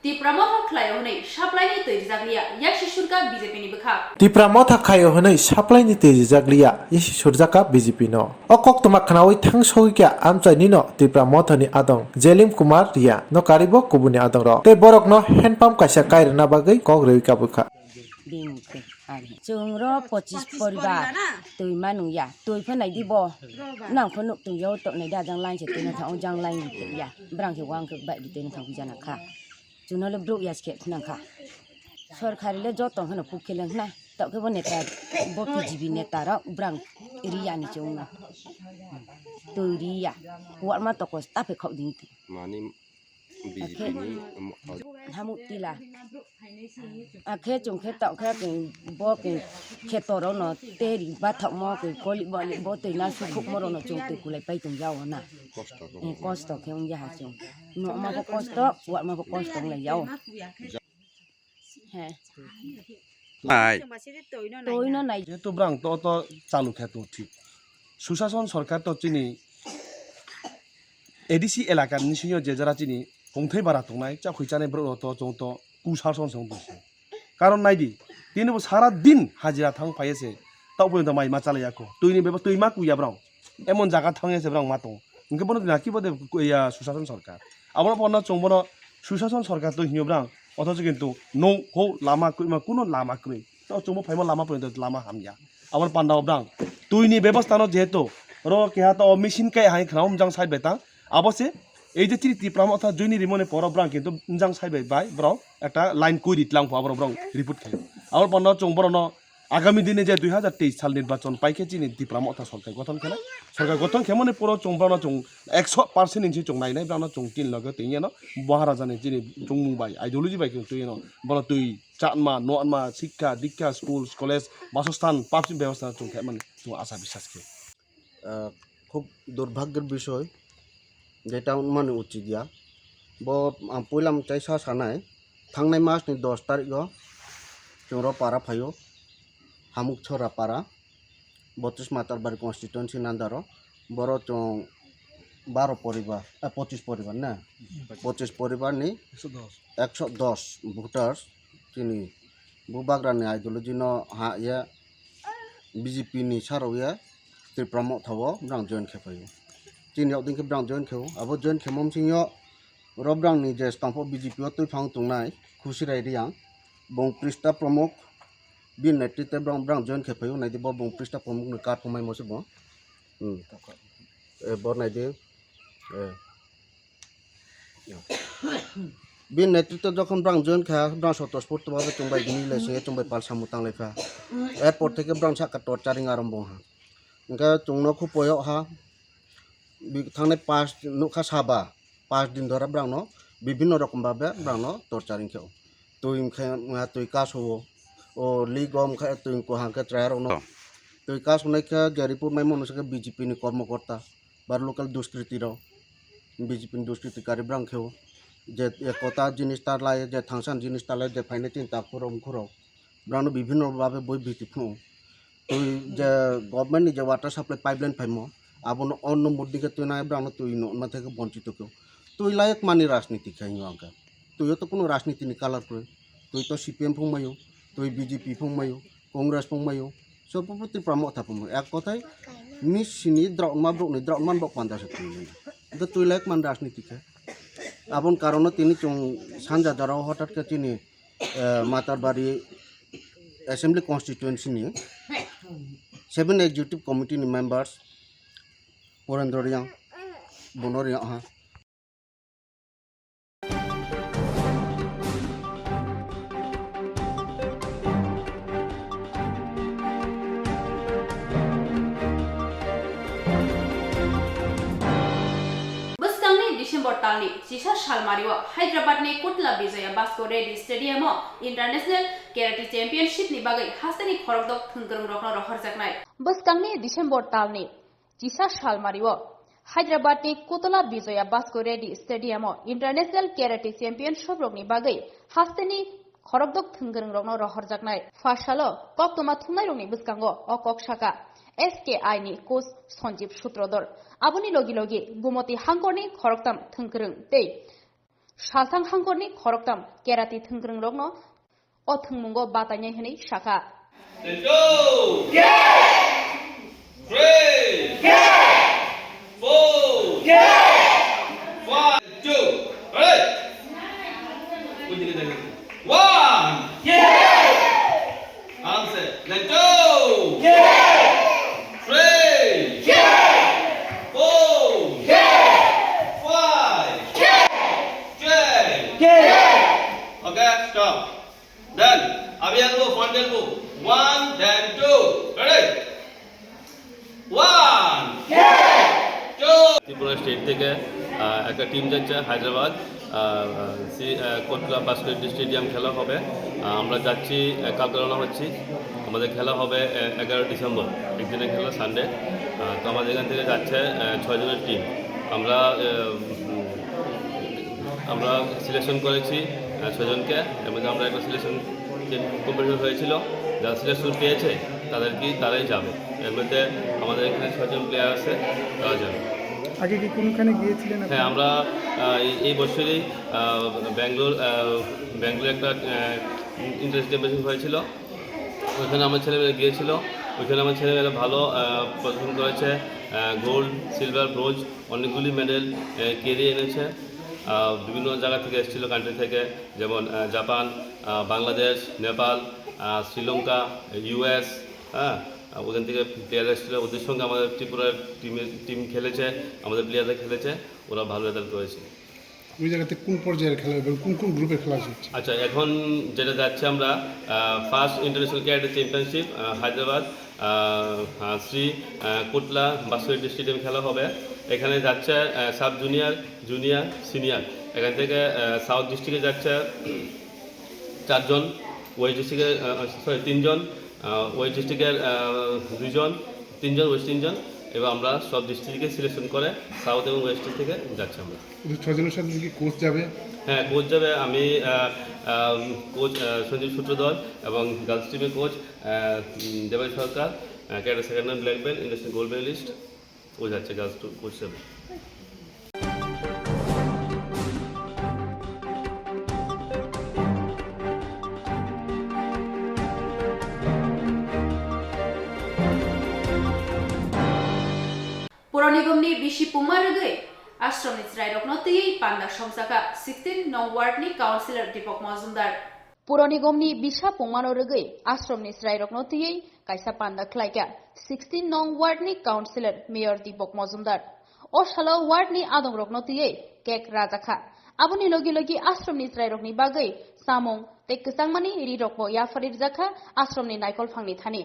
Tipra Motha khlaio hwnwi supply ni twi rijak liya, yasi surka B J P ni bwkha. Tipra Motha khaio hwnwi supply ni twi rijak liya, yasi surjaka B J P no. O koktwma khnaui thang sogwi kha amchaini no Tipra Motha ni adong Jelim Kumar Riya no karibo kubuni adong rok. Tei borok no hand pump kaisa kairwna bagwi kok rwi kabwi kha. Bini twi ari. Chwng ro pochis poribar twi ma nung ya. Twi pha nai di bo. Nang pha nuk twi yo to nai da jang line se twi na thang jang line twi ya. Brang se wang ke bai di twi na thang jana kha. Chwng no le bruk ya ske nang kha. Sorkari le joto hano pukhe le hna. To ke bo neta bo P G B neta ro brang ri ya ni chwng no. Twi ri ya. Kuar ma to ko sta phe khok ding ti. Mani B J P ni, um, Hamuk tila. Akhe chwng khe tong khe khe bo khe kheto rok no teri bathok mo khe koli boli bo twi na sukhuk mo rok no chwng twi kulai pai tong jao na. Kosto ko. Eh, kosto khe wng ya ha chwng. No ma bo kosto, wa ma bo kosto wng lai jao. He. Nai. Twi no nai. Jehetu brang to, to chalu khe to thik. Susason sorkar to chini A D C elaka ni simi je jara chini kongthai bara tongnai, chakhwi chanai borok rok to chwng to kusason se wng tong se. Karon nai di, tini bo sara din hajira thang phai se, tok poi to mai ma chalai ya kho. Twi ni bebo twi ma kuya brang. Emon jaga thang se brang ma tong. Hwnkhe bono na ki bo de ya susason sorkar. Abo bono chwng bono susason sorkar to hinyo brang. Othocho kintu no ho lama kwrwi ma kuno lama kwrwi. To chwng bo phaima lama poi to lama hamya. Aboni panda o brang twi ni bebostha no jehetu oro keha to machine kai hai khna umjang side bai tang. Abo se ei je chini Tipra Motha join ni rimoni poro brang kintu umjang side bai bai borok ekta line koi ri tlang pho aborok borok report khai. Aboni panda o chwng borok no agami dini je dui hazar teis sal nirbachon pai khe chini Tipra Motha sorkar gothon khe nai. Sorkar gothon khe mani poro chwng borok no chwng ekso percent ni chwng nai nai borok no chwng tin loge twi no Maharaja ni chini chwngmung bai ideology bai khe twi no borok twi Chatma, nonma, sikha, dikha, school, college, basosthan, public bebostha chwng khe mani chwng asa biswas khe. Ah, khub durbhagyor bishoy, jeta wngmani uchit ya. Bo ang puila mwtai sa sanai, thangnai mas ni dos tarikh o chwng ro para phaio, Hamukchora para, botris Matarbari constituency ni under o, boro chwng baro poribar, eh, pochis poribar na? Pochis poribar ni ekso dos voters chini bubagra ni ideology no ha ye B J P ni sarok ye Tipra Motha o brang join khe phaio. Chini yok din khe brang join khe o. Abo join khe mom sing yo ro brang ni je stang pho B J P o twi phang tongnai Khusirai Riang, bong Prista Pramuk, bini netritwe brang, brang join khe phaio. Nai di bo bong Prista Pramuk ni card phumai mo se bo. Hmm. Eh, bo nai di. Eh. Bini netritwe jokhon brang join kha, brang sotospurto bhabe chwng bai bini le se chwng bai pal samung tang lai kha. Erpor theke brang saka torturing arambo ha. Hwnkhe chwng no khupo yok ha. Bi-, thangnai pas nukha saba, pas din dhora brang no bibhinno rokom bhabe brang no torturing khe o. Twi hwnkhe wngkha twi kaso o, o league o hwnkhe twi wngkha hwnkhe chwrai rok no. Oh. Twi kaso nai khe je report mai mano se khe B J P ni kormokorta ba local duskriti rok, B J P ni duskriti kari brang khe o. Je ekota jinis ta lai, je thangsan jinis ta lai, je phainai tin ta khurok khurok. Brang no bibhinno bhabe boi biti phunu. Twi je government ni je water supply pipeline phaimo, abono on number dikhe twi nai brang no twi no ma theke bonchito khe. Twi layek mani rajniti khai hino angkhe. Twi o to kuno rajniti ni color kwrwi. Twi to C P M phung mayo, twi B J P phung mayo, Congress phung mayo. Sob bo Tipra Motha phung mayo. Ek kothai mis sini drak ma brok ni drak man bok panda se twi nai. Do twi layek man rajniti khe. Abon karono tini chwng sanja jora o hotat khe tini eh, Matarbari Assembly Constituency ni seven Executive Committee ni members Purendra Riang, bono Riang ha. Bwskangni December talni chisa salmario Hyderabadni Kutla Vijaya Bhaskar Reddy Stadium-o International Karate Championship ni bagwi hasteni khorokdok thwngkwrwngrokno rohorjaknai. Bwskangni December talni chisa salmario Hyderabadni Kutla Vijaya Bhaskar Reddy Stadium-o International Karate Championship rokni bagwi hasteni khorokdok thwngkwrwngrokno rohorjaknai. Pha salo koktwma thumnairokni bwskango o kok saka S K I ni coach Sanjeev Sutradhar. Aboni logi logi Gumoti hangkorni khoroktham thwngkwrwng tei Salthang hangkorni khoroktham kerati thwngkwrwngrokno o thwngmungo batainai hwnwi sakha. Two. Yes! Three! Yes! Four! Yes! Five! Two! Ready? One! Yes! Answer. Then two! Yes! Three! Yes! Four! Yes! Five! Yes! Yes! Okay, stop. Then, abhi elbow, front elbow. One, then two. Ready? One. Two. Tripura state থেকে, আহ, একটা team যাচ্ছে হায়দ্রাবাদ, আহ, সি-, আহ, Kotla basket stadium খেলা হবে। আহ, আমরা যাচ্ছি, আহ, কালকে রওনা হচ্ছি। আমাদের খেলা হবে, আহ, এগারো ডিসেম্বর, একদিনের খেলা, সানডে। আহ, তো আমাদের এখান থেকে যাচ্ছে, আহ, ছয় জনের টিম। আমরা, আহ, উম, আমরা সিলেকশন করেছি, আহ, ছয়জনকে, এর মধ্যে আমরা একটা সিলেকশন যে কম্পিটিশন হয়েছিল, যারা সিলেকশন পেয়েছে, তাদেরকেই, তারাই যাবে। এর মধ্যে আমাদের এখানে ছয়জন প্লেয়ার আছে, তারা যাবে। আগে কি কোনখানে গিয়েছিলেন আপনি? হ্যাঁ, আমরা, আহ, এই, এই বছরই, আহ, ব্যাঙ্গালোর, আহ, ব্যাঙ্গালোর একটা, আহ, ইন্টারন্যাশনাল চ্যাম্পিয়নশিপ হয়েছিল, ওইখানে আমার ছেলেমেয়েরা গিয়েছিল। ওইখানে আমার ছেলেমেয়েরা ভালো, আহ, প্রদর্শন করেছে। আহ, গোল্ড, সিলভার, ব্রোঞ্জ, অনেকগুলি মেডেল, আহ, কেড়ে এনেছে। আহ, বিভিন্ন জায়গা থেকে এসেছিল, কান্ট্রি থেকে, যেমন, আহ, জাপান, আহ, বাংলাদেশ, নেপাল, আহ, শ্রীলঙ্কা, ইউএস, হ্যাঁ, আহ, ওখান থেকে প্লেয়ার এসেছিল। ওদের সঙ্গে আমাদের ত্রিপুরার টিমের, টিম খেলেছে, আমাদের প্লেয়াররা খেলেছে, ওরা ভালো রেজাল্ট করেছে। ওই জায়গাতে কোন পর্যায়ের খেলা এবং কোন কোন গ্রুপের খেলা হচ্ছে? আচ্ছা, এখন যেটা যাচ্ছে আমরা, আহ, ফার্স্ট ইন্টারন্যাশনাল ক্যারাটে চ্যাম্পিয়নশিপ, আহ, হায়দ্রাবাদ, আহ, আহ, শ্রী, আহ, কোটলা বাসুদেব স্টেডিয়াম খেলা হবে। এখানে যাচ্ছে, আহ, সাব জুনিয়র, জুনিয়র, সিনিয়র। এখান থেকে, আহ, সাউথ ডিস্ট্রিক্টে যাচ্ছে চারজন, ওয়েস্ট ডিস্ট্রিক্টে, আহ, সরি, তিনজন, আহ, ওয়েস্ট ডিস্ট্রিক্টের, আহ, দুইজন, তিনজন, ওয়েস্ট তিনজন, এবং আমরা সব ডিস্ট্রিক্ট থেকে সিলেকশন করে সাউথ এবং ওয়েস্ট থেকে যাচ্ছি আমরা। শুধু ছজনের সাথে কি কোচ যাবে? হ্যাঁ, কোচ যাবে। আমি, আহ, আহ, কোচ, আহ, সঞ্জীব সূত্রধর এবং গার্লস টিমের কোচ, আহ, উম, দেবাই সরকার, আহ, karate second black belt, international gold medallist, ও যাচ্ছে গার্লস টু কোচ হিসেবে। Puro Nigomni bisi pungma rwgwi ashramni chwrairokno twiwi panda songchakha sixteen nong wardni councillor Deepak Majumdar. Puro Nigomni bisa pungmano rwgwi ashramni chwrairokno twiwi kaisa panda khlaikha sixteen nong wardni councillor Mayor Deepak Majumdar. O salo wardni adongrokno twiwi cake rajakha. Aboni logi logi ashramni chwrairokni bagwi chamung tei kwchangmani rirokbo yapharwi rwjakha ashramni naikolphangni thani.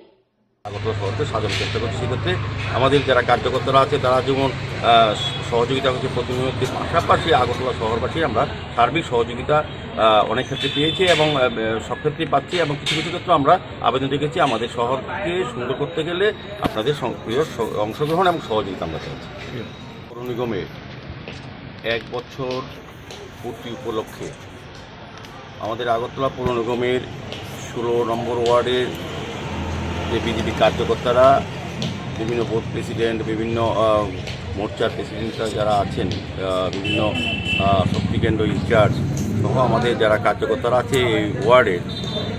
Agartala শহরকে সাজানোর চেষ্টা করছি। সেক্ষেত্রে আমাদের যারা কার্যকর্তারা আছে, তারা যেমন, আহ, সহযোগিতা করছে প্রতিমধ্যে, পাশাপাশি আগরতলা শহরবাসী আমরা সার্বিক সহযোগিতা, আহ, অনেক ক্ষেত্রে পেয়েছি এবং, আহ, সব ক্ষেত্রেই পাচ্ছি এবং কিছু কিছু ক্ষেত্রে আমরা আবেদন রেখেছি, আমাদের শহরকে সুন্দর করতে গেলে আপনাদের সক্রিয় স-, অংশগ্রহণ এবং সহযোগিতা আমরা চাইছি। পৌর নিগমে এক বছর পূর্তি উপলক্ষে আমাদের আগরতলা পৌর নিগমের ষোলো নম্বর ওয়ার্ডের যে বিজেপি কার্যকর্তারা, বিভিন্ন বুথ প্রেসিডেন্ট, বিভিন্ন, আহ, মোর্চার প্রেসিডেন্টরা যারা আছেন, আহ, বিভিন্ন, আহ, শক্তিকেন্দ্র ইনচার্জ সহ আমাদের যারা কার্যকর্তারা আছে এই ওয়ার্ডের,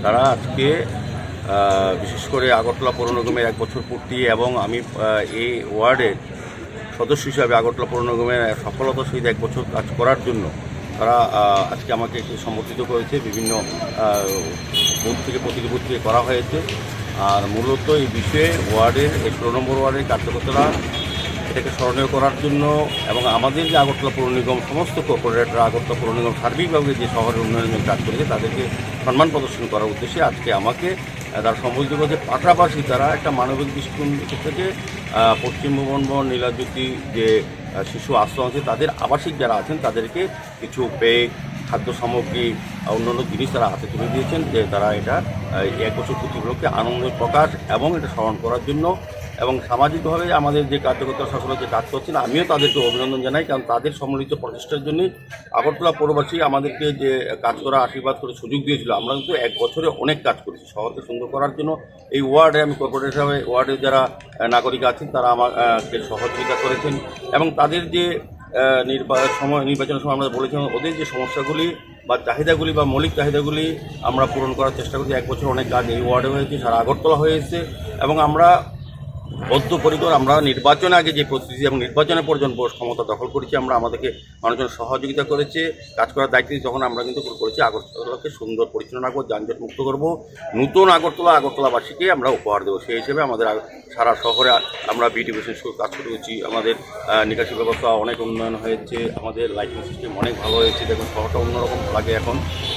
তারা আজকে, আহ, বিশেষ করে আগরতলা পৌর নিগমের এক বছর পূর্তি এবং আমি, আহ, এই ওয়ার্ডের সদস্য হিসাবে আগরতলা পৌর নিগমের সফলতার সহিত এক বছর কাজ করার জন্য তারা, আহ, আজকে আমাকে এসে সম্বর্ধিত করেছে। বিভিন্ন, আহ, বুথ থেকে, প্রতিটি বুথ থেকে করা হয়েছে। আর মূলত এই বিষয়ে ওয়ার্ডের, এই ষোলো নম্বর ওয়ার্ডের কার্যকর্তারা এটাকে স্মরণীয় করার জন্য এবং আমাদের যে আগরতলা পৌর নিগম, সমস্ত কর্পোরেটররা আগরতলা পৌর নিগম সার্বিকভাবে যে শহরের উন্নয়নের জন্য কাজ করেছে, তাদেরকে সম্মান প্রদর্শন করার উদ্দেশ্যে আজকে আমাকে আহ, তারা সম্বর্ধিত করেছে। পাশাপাশি তারা একটা মানবিক দৃষ্টিকোণ থেকে, আহ, পশ্চিম ভুবনবন, নীলাজ্যোতি যে, আহ, শিশু আশ্রম আছে, তাদের আবাসিক যারা আছেন, তাদেরকে কিছু ব্যাগ, খাদ্য সামগ্রী, আহ, অন্যান্য জিনিস তারা হাতে তুলে দিয়েছেন, যে তারা এটা, আহ, এই এক বছর পূর্তি উপলক্ষে আনন্দ প্রকাশ এবং এটা স্মরণ করার জন্য এবং সামাজিকভাবে আমাদের যে কার্যকর্তা সকলে যে কাজ করছেন, আমিও তাদেরকে অভিনন্দন জানাই, কারণ তাদের সম্মিলিত প্রচেষ্টার জন্যই আগরতলা পৌরবাসী আমাদেরকে যে কাজ করার আশীর্বাদ করে সুযোগ দিয়েছিল। আমরা কিন্তু এক বছরে অনেক কাজ করেছি শহরকে সুন্দর করার জন্য। এই ওয়ার্ডে আমি কর্পোরেটর হিসাবে ওয়ার্ডে যারা, আহ, নাগরিক আছেন, তারা আমার, আহ, কে সহযোগিতা করেছেন এবং তাদের যে আহ, নির্বা-, সময়, নির্বাচনের সময় আমরা বলেছিলাম, ওদের যে সমস্যাগুলি বা চাহিদাগুলি বা মৌলিক চাহিদাগুলি আমরা পূরণ করার চেষ্টা করছি। এক বছর অনেক কাজ এই ওয়ার্ডে হয়েছে, সারা আগরতলা হয়েছে, এবং আমরা বদ্ধপরিকর, আমরা নির্বাচন আগে যে প্রস্তুতি এবং নির্বাচনের পর যখন বস-, ক্ষমতা দখল করেছি, আমরা আমাদেরকে মানুষজন সহযোগিতা করেছে, কাজ করার দায়িত্ব দিয়েছে, তখন আমরা কিন্তু করেছি আগরতলাকে সুন্দর পরিচ্ছন্ন রাখবো, যানজট মুক্ত করবো। নতুন আগরতলা আগরতলাবাসীকে আমরা উপহার দেবো। সেই হিসেবে আমাদের আগ-, সারা শহরে আ-, আমরা বিউটিফিকেশন শুরু, কাজ শুরু করছি। আমাদের, আহ, নিকাশি ব্যবস্থা অনেক উন্নয়ন হয়েছে, আমাদের লাইটিং সিস্টেম অনেক ভালো হয়েছে। দেখুন, শহরটা অন্যরকম লাগে এখন।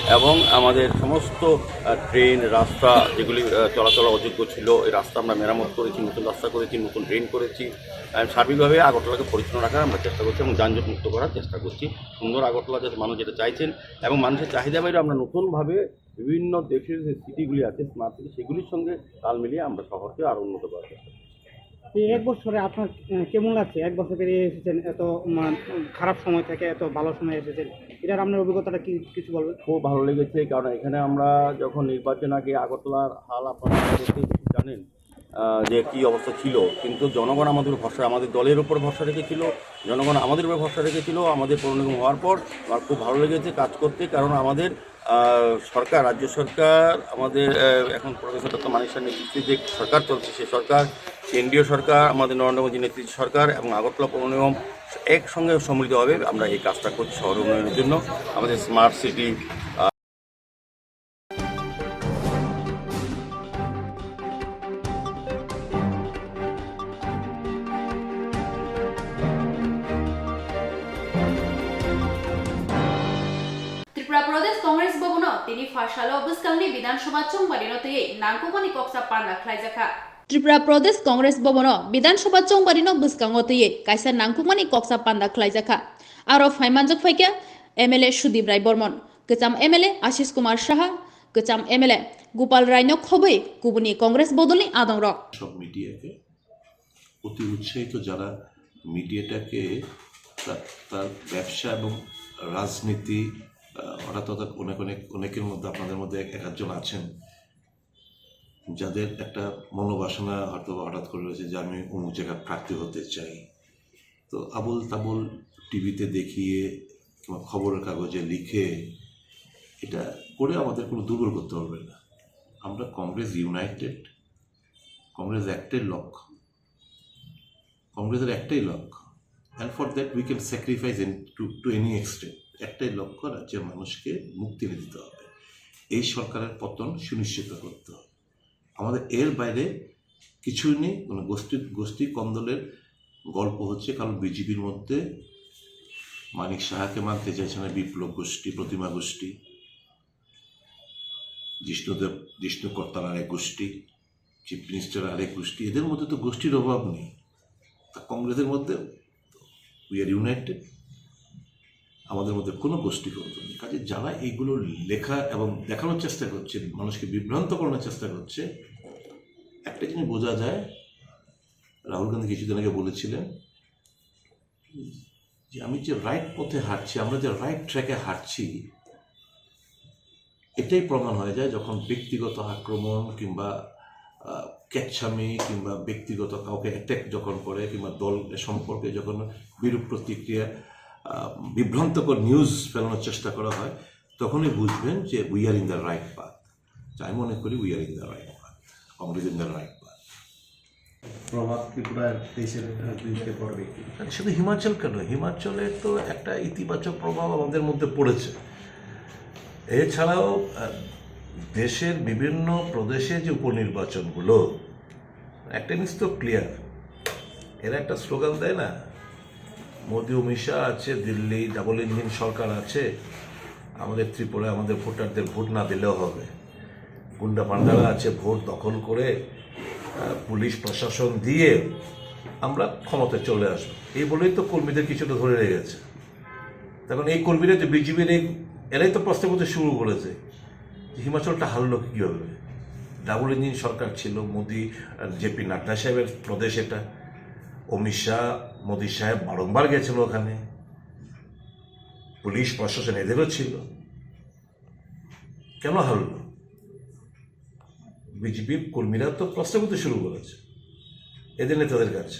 এবং আমাদের সমস্ত, আহ, ড্রেন, রাস্তা যেগুলি, আহ, চলাচল অযোগ্য ছিল, এই রাস্তা আমরা মেরামত করেছি, নতুন রাস্তা করেছি, নতুন ড্রেন করেছি। আহ, সার্বিকভাবে আগরতলাকে পরিচ্ছন্ন রাখার আমরা চেষ্টা করছি এবং যানজট মুক্ত করার চেষ্টা করছি। সুন্দর আগরতলা যাতে মানুষ যেটা চাইছেন এবং মানুষের চাহিদা বাইরে আমরা নতুনভাবে বিভিন্ন দেশের যে সিটিগুলি আছে, স্মার্ট সিটি, সেগুলির সঙ্গে তাল মিলিয়ে আমরা শহরকে আরও উন্নত করার চেষ্টা করছি। এই এক বছরে আপনার, আহ, কেমন লাগছে? এক বছর পেরিয়ে এসেছেন, এত, উম, খারাপ সময় থেকে এত ভালো সময় এসেছেন, এটার আপনার অভিজ্ঞতাটা কি, কিছু বলবেন? খুব ভালো লেগেছে, কারণ এখানে আমরা যখন নির্বাচন আগে আগরতলার হাল আপনারা অনেকেই জানেন, আহ, যে কী অবস্থা ছিল, কিন্তু জনগণ আমাদের উপর ভরসা, আমাদের দলের উপর ভরসা রেখেছিল, জনগণ আমাদের উপর ভরসা রেখেছিল। আমাদের পৌর নিগম হওয়ার পর আমার খুব ভালো লেগেছে কাজ করতে, কারণ আমাদের, আহ, সরকার, রাজ্য সরকার, আমাদের, আহ, এখন প্রফেসর ডক্টর মানিক সাহার নেতৃত্বে যে সরকার চলছে, সে সরকার, কেন্দ্রীয় সরকার, আমাদের নরেন্দ্র মোদীর নেতৃত্বে সরকার এবং আগরতলা পৌর নিগম একসঙ্গে সম্মিলিতভাবে আমরা এই কাজটা করছি শহর উন্নয়নের জন্য। আমাদের smart city, Tripura Pradesh Congress Bhavan-o tini pharsalo bwskangni Bidhan Sabha chongbarino twiwi nangkukmani koksa panda khlaijakha. Tripura Pradesh Congress Bhavan-o Bidhan Sabha chongbarino bwskango twiwi kaisa nangkukmani koksa panda khlaijakha. Aro phaimanjak phaikha M L A Sudip Rai Bormon, kwcham M L A Ashish Kumar Saha, kwcham M L A Gopal Raino khobwi kubuni Congress bodolni adongrok. সব মিডিয়াকে অতি উৎসাহিত, যারা মিডিয়াটাকে তা-, তার ব্যবসা এবং রাজনীতি, আহ, হঠাৎ হঠাৎ অনেক, অনেক, অনেকের মধ্যে, আপনাদের মধ্যে এক, এক আধজন আছেন, যাদের একটা মনোবাসনা হয়তো বা হঠাৎ করে রয়েছে যে আমি অমুক জায়গার প্রার্থী হতে চাই। তো আবোল তাবোল টিভিতে দেখিয়ে কিংবা খবরের কাগজে লিখে এটা করে আমাদের কোনো দুর্বল করতে পারবে না। আমরা কংগ্রেস ইউনাইটেড, কংগ্রেস একটাই লক্ষ্য, কংগ্রেসের একটাই লক্ষ্য, and for that we can sacrifice in to, to any extent। একটাই লক্ষ্য, রাজ্যের মানুষকে মুক্তি এনে দিতে হবে, এই সরকারের পতন সুনিশ্চিত করতে হবে। আমাদের এর বাইরে কিছুই নেই। কোনো গোষ্ঠী, গোষ্ঠী কন্দলের গল্প হচ্ছে, কারণ বিজেপির মধ্যে মানিক সাহাকে মানতে চাইছে না বিপ্লব গোষ্ঠী, প্রতিমা গোষ্ঠী, জিষ্ণুদেব, জিষ্ণু করতাল আরেক গোষ্ঠী, চিফ মিনিস্টার আরেক গোষ্ঠী। এদের মধ্যে তো গোষ্ঠীর অভাব নেই। তা কংগ্রেসের মধ্যে we are united, আমাদের মধ্যে কোনো গোষ্ঠীদ্বন্দ্ব নেই। কাজে যারা এইগুলো লেখা এবং দেখানোর চেষ্টা করছে, মানুষকে বিভ্রান্ত করানোর চেষ্টা করছে, একটা জিনিস বোঝা যায়, রাহুল গান্ধী কিছুদিন আগে বলেছিলেন যে আমি যে রাইট পথে হাঁটছি, আমরা যে রাইট ট্র্যাকে হাঁটছি, এটাই প্রমাণ হয়ে যায় যখন ব্যক্তিগত আক্রমণ কিংবা, আহ, কেচ্ছামি কিংবা ব্যক্তিগত কাউকে অ্যাটাক যখন করে কিংবা দল সম্পর্কে যখন বিরূপ প্রতিক্রিয়া, আহ, বিভ্রান্তকর নিউজ ফেলানোর চেষ্টা করা হয়, তখনই বুঝবেন যে we are in the right path। আমি মনে করি we are in the right path, Congress in the right path। প্রভাব ত্রিপুরার দেশের রাজনীতিতে পড়বে কি? শুধু হিমাচল কেন, হিমাচলে তো একটা ইতিবাচক প্রভাব আমাদের মধ্যে পড়েছে। এছাড়াও, আহ, দেশের বিভিন্ন প্রদেশে যে উপনির্বাচনগুলো, একটা জিনিস তো ক্লিয়ার, এরা একটা স্লোগান দেয় না, মোদি অমিত শাহ আছে, দিল্লি ডাবল ইঞ্জিন সরকার আছে, আমাদের ত্রিপুরায় আমাদের ভোটারদের ভোট না দিলেও হবে, গুন্ডা পান্ডারা আছে, ভোট দখল করে, আহ, পুলিশ প্রশাসন দিয়ে আমরা ক্ষমতায় চলে আসবো, এই বলেই তো কর্মীদের কিছুটা ধরে রেখেছে। তখন এই কর্মীরা যে বিজেপির এই, এরাই তো প্রশ্ন করতে শুরু করেছে যে হিমাচলটা হারলো কীভাবে? ডাবল ইঞ্জিন সরকার ছিল, মোদি আর জেপি নাড্ডা সাহেবের প্রদেশ এটা। অমিত শাহ, মোদি সাহেব বারংবার গেছেন ওখানে, পুলিশ প্রশাসন এদেরও ছিল, কেন হারলো? বিজেপির কর্মীরা তো প্রশ্ন করতে শুরু করেছে এদের নেতাদের কাছে।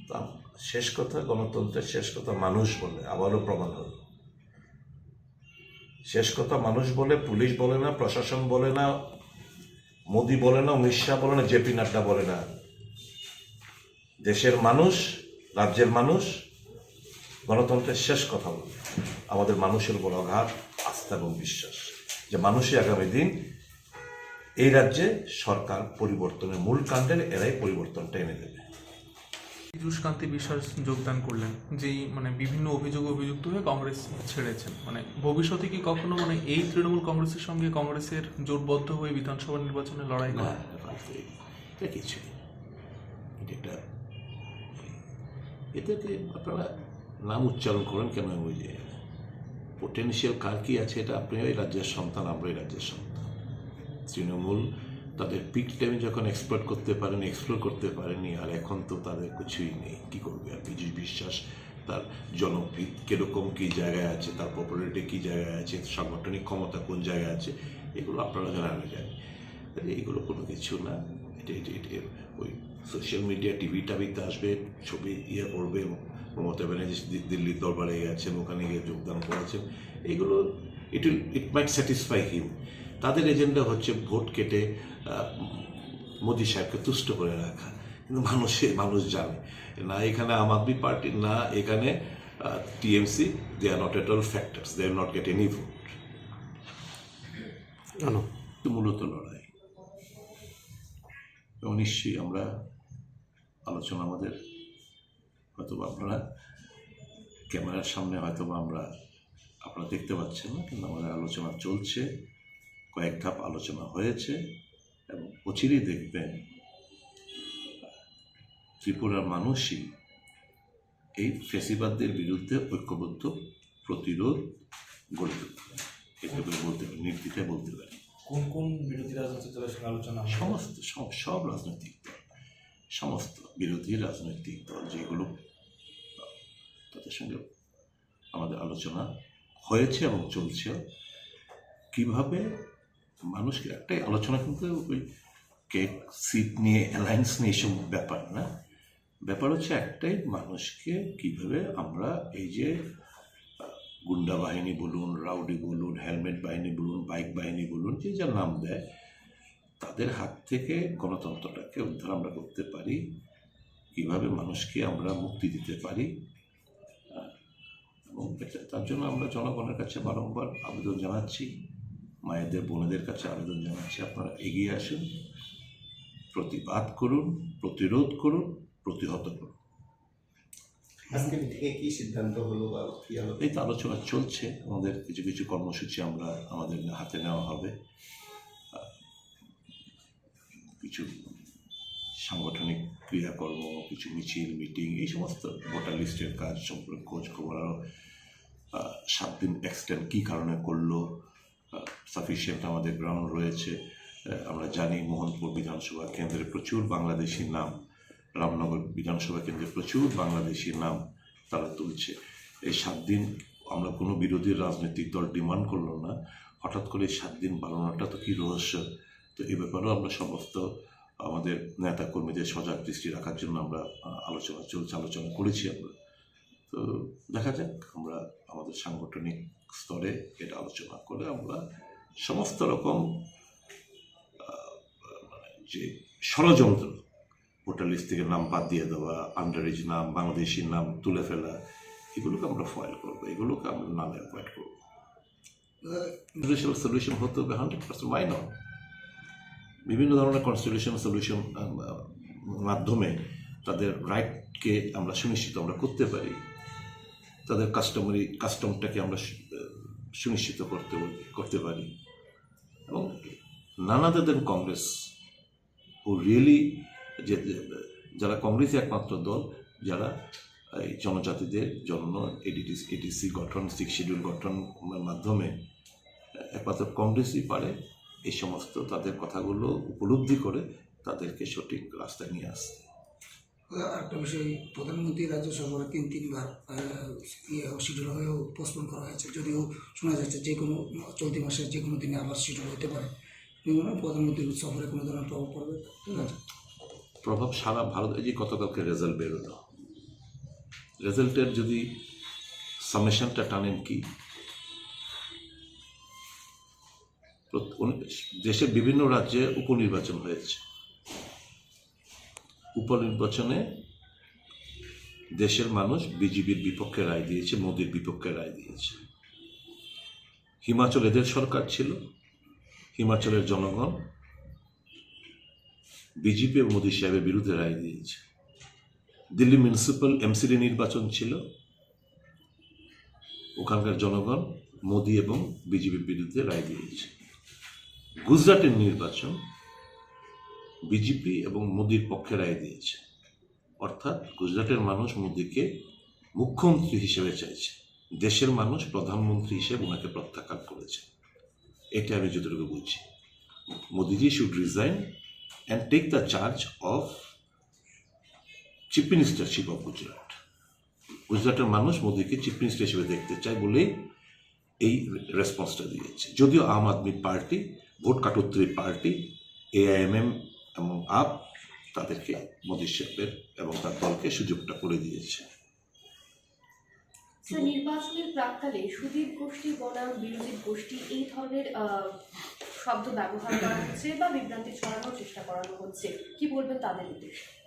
তা শেষ কথা, গণতন্ত্রের শেষ কথা মানুষ বলে, আবারও প্রমাণ হলো। শেষ কথা মানুষ বলে, পুলিশ বলে না, প্রশাসন বলে না, মোদি বলে না, অমিত শাহ বলে না, জেপি নাড্ডা বলে না। দেশের মানুষ, রাজ্যের মানুষ গণতন্ত্রের শেষ কথা বলে। আমাদের মানুষের উপর অগাধ আস্থা এবং বিশ্বাস যে মানুষই আগামী দিন এই রাজ্যে সরকার পরিবর্তনের মূল কাণ্ডের, এরাই পরিবর্তনটা এনে দেবে। পীযূষ কান্তি বিশ্বাস যোগদান করলেন, যেই মানে বিভিন্ন অভিযোগে অভিযুক্ত হয়ে কংগ্রেস ছেড়েছেন। মানে ভবিষ্যতে কি কখনো মানে এই তৃণমূল কংগ্রেসের সঙ্গে কংগ্রেসের জোটবদ্ধ হয়ে বিধানসভা নির্বাচনে লড়াই না, করেন? না, না, না, এটা কিছু নেই। এটা একটা, এটাকে আপনারা নাম উচ্চারণ করেন কেন? ওই যে পোটেনশিয়াল কার কি আছে, এটা আপনি ওই রাজ্যের সন্তান, আমরা ওই রাজ্যের সন্তান। তৃণমূল তাদের পিক টাইমে যখন এক্সপ্লয়েট করতে পারেনি, এক্সপ্লোর করতে পারেনি, আর এখন তো তাদের কিছুই নেই, কি করবে? আর পীযূষ বিশ্বাস তার জনপ্রিয় কিরকম, কি জায়গায় আছে, তার পপুলারিটি কি জায়গায় আছে, সাংগঠনিক ক্ষমতা কোন জায়গায় আছে, এগুলো আপনারা জানেন, আমি জানি। কাজে এগুলো কোনো কিছু না। এটা এটা এটা ওই সোশ্যাল মিডিয়া, টিভি টাভিতে আসবে, ছবি ইয়ে করবে, মমতা ব্যানার্জি দি- দিল্লির দরবারে গেছেন, ওখানে গিয়ে যোগদান করেছেন। এগুলো, it will, it might satisfy him। তাদের এজেন্ডা হচ্ছে ভোট কেটে আহ, মোদি সাহেবকে তুষ্ট করে রাখা। কিন্তু মানুষে মানুষ জানে না, এখানে আম আদমি পার্টি, না এখানে TMC, they are not at all factors, they will not get any vote। জানো, তো মূলত লড়াই। এবং নিশ্চয়ই আমরা আলোচনা আমাদের, হয়তো বা আপনারা ক্যামেরার সামনে হয়তো বা আমরা, আপনারা দেখতে পাচ্ছেন না, কিন্তু আমাদের আলোচনা চলছে, কয়েক ধাপ আলোচনা হয়েছে এবং অচিরেই দেখবেন ত্রিপুরার মানুষই এই ফ্যাসিবাদদের বিরুদ্ধে ঐক্যবদ্ধ প্রতিরোধ গড়ে তুলতে পারে। এটা বলে বলতে পারি, নির্দ্বিধায় বলতে পারি। কোন কোন বিরোধী রাজনৈতিক দলের সঙ্গে আলোচনা হবে? সমস্ত, সব, সব রাজনৈতিক দল, সমস্ত বিরোধী রাজনৈতিক দল যেগুলো, তাদের সঙ্গে আমাদের আলোচনা হয়েছে এবং চলছে। কিভাবে মানুষকে, একটাই আলোচনা কিন্তু ওই কে সিট নিয়ে, অ্যালায়েন্স নিয়ে এসব ব্যাপার না। ব্যাপার হচ্ছে একটাই, মানুষকে কিভাবে আমরা এই যে, আহ, গুন্ডা বাহিনী বলুন, রাউডি বলুন, হেলমেট বাহিনী বলুন, বাইক বাহিনী বলুন, যে যার নাম দেয়, তাদের হাত থেকে গণতন্ত্রটাকে উদ্ধার আমরা করতে পারি, কিভাবে মানুষকে আমরা মুক্তি দিতে পারি। আহ, এবং এটা, তার জন্য আমরা জনগণের কাছে বারংবার আবেদন জানাচ্ছি, মায়েদের, বোনেদের কাছে আবেদন জানাচ্ছি, আপনারা এগিয়ে আসুন, প্রতিবাদ করুন, প্রতিরোধ করুন, প্রতিহত করুন। আজকে মিটিংয়ে কি সিদ্ধান্ত হলো বা কি আলোচনা? এই তো আলোচনা চলছে, আমাদের কিছু কিছু কর্মসূচি আমরা, আমাদের হাতে নেওয়া হবে। আহ, কিছু সাংগঠনিক ক্রিয়াকর্ম, কিছু মিছিল, মিটিং, এই সমস্ত ভোটার লিস্টের কাজ সম্পর্কে খোঁজ খবর, আরও, আহ, সাত দিন এক্সটেন্ড কী কারণে করলো, আহ, সাফিসিয়েন্ট আমাদের গ্রাউন্ড রয়েছে। আহ, আমরা জানি মোহনপুর বিধানসভা কেন্দ্রে প্রচুর বাংলাদেশি নাম, রামনগর বিধানসভা কেন্দ্রে প্রচুর বাংলাদেশি নাম তারা তুলছে। এই সাত দিন আমরা কোনো বিরোধী রাজনৈতিক দল ডিমান্ড করলো না, হঠাৎ করে এই সাত দিন বাড়ানোটা তো কী রহস্য? তো এই ব্যাপারেও আমরা সমস্ত আমাদের নেতা কর্মীদের সজাগ দৃষ্টি রাখার জন্য আমরা, আহ, আলোচনা চলছে, আলোচনা করেছি আমরা। তো দেখা যাক, আমরা আমাদের সাংগঠনিক স্তরে এটা আলোচনা করে আমরা সমস্ত রকম, আহ, মানে যে ষড়যন্ত্র, ভোটার লিস্ট থেকে নাম বাদ দিয়ে দেওয়া, আন্ডার এজ নাম, বাংলাদেশি নাম তুলে ফেলা, এগুলোকে আমরা ফয়েল করবো, এগুলোকে আমরা নামে অ্যাভয়েড করবো। কনস্টিটিউশনাল সলিউশন হতে হবে হান্ড্রেড পার্সেন্ট, ওয়াই নট? বিভিন্ন ধরনের কনস্টিটিউশনাল সলিউশন মাধ্যমে তাদের রাইটকে আমরা সুনিশ্চিত আমরা করতে পারি, তাদের কাস্টমারি কাস্টমটাকে আমরা সু- আহ, সুনিশ্চিত করতে করতে পারি। এবং নানা দেন কংগ্রেস ও রিয়েলি যে, যে, যারা কংগ্রেসই একমাত্র দল যারা এই জনজাতিদের জন্য এডিসি, এডিসি গঠন, সিক্স শিডিউল গঠনের মাধ্যমে একমাত্র কংগ্রেসই পারে এই সমস্ত তাদের কথাগুলো উপলব্ধি করে তাদেরকে সঠিক রাস্তায় নিয়ে আসতে। আর একটা বিষয়, প্রধানমন্ত্রী রাজ্য সফরে তিন তিনবার, আহ, ইয়ে, শিডিউল হয়েও পোস্টপোন করা হয়েছে, যদিও শোনা যাচ্ছে যে কোনো চলতি মাসের যে কোনো দিনে আবার শিডিউল হতে পারে। আপনি মনে হয় প্রধানমন্ত্রীর সফরে কোনো ধরনের প্রভাব পড়বে রাজ্যে? প্রভাব সারা ভারত, এই যে গতকালকে রেজাল্ট বেরোলো, রেজাল্টের যদি সামেশনটা টানেন কি, প্রত-, উনি-, দেশের বিভিন্ন রাজ্যে উপনির্বাচন হয়েছে। উপনির্বাচনে দেশের মানুষ বিজেপির বিপক্ষে রায় দিয়েছে, মোদির বিপক্ষে রায় দিয়েছে। হিমাচল এদের সরকার ছিল, হিমাচলের জনগণ বিজেপি এবং মোদী সাহেবের বিরুদ্ধে রায় দিয়েছে। দিল্লি মিউনিসিপ্যাল এমসিডি নির্বাচন ছিল, ওখানকার জনগণ মোদী এবং বিজেপির বিরুদ্ধে রায় দিয়েছে। গুজরাটের নির্বাচন বিজেপি এবং মোদীর পক্ষে রায় দিয়েছে, অর্থাৎ গুজরাটের মানুষ মোদীকে মুখ্যমন্ত্রী হিসেবে চাইছে, দেশের মানুষ প্রধানমন্ত্রী হিসেবে ওনাকে প্রত্যাখ্যান করেছে। এটা আমি যতটুকু বুঝি, মোদীজি should resign and take the charge of chief ministership of Gujarat. গুজরাটের মানুষ মোদীকে চিফ মিনিস্টার হিসেবে দেখতে চায় বলেই এই রেসপন্সটা দিয়েছে। যদিও আম আদমি পার্টি, ভোট কাটুত্রি পার্টি, এআইএমএম এবং আপ তাদেরকে, মোদী সাহেবের এবং তার দলকে সুযোগটা করে দিয়েছে। স্যার, নির্বাচনের প্রাককালে সুদীপ গোষ্ঠী বনাম বিরোধী গোষ্ঠী এই ধরনের আহ, শব্দ ব্যবহার করা হচ্ছে বা বিভ্রান্তি ছড়ানোর চেষ্টা করানো হচ্ছে, কি বলবেন তাদের উদ্দেশ্যে?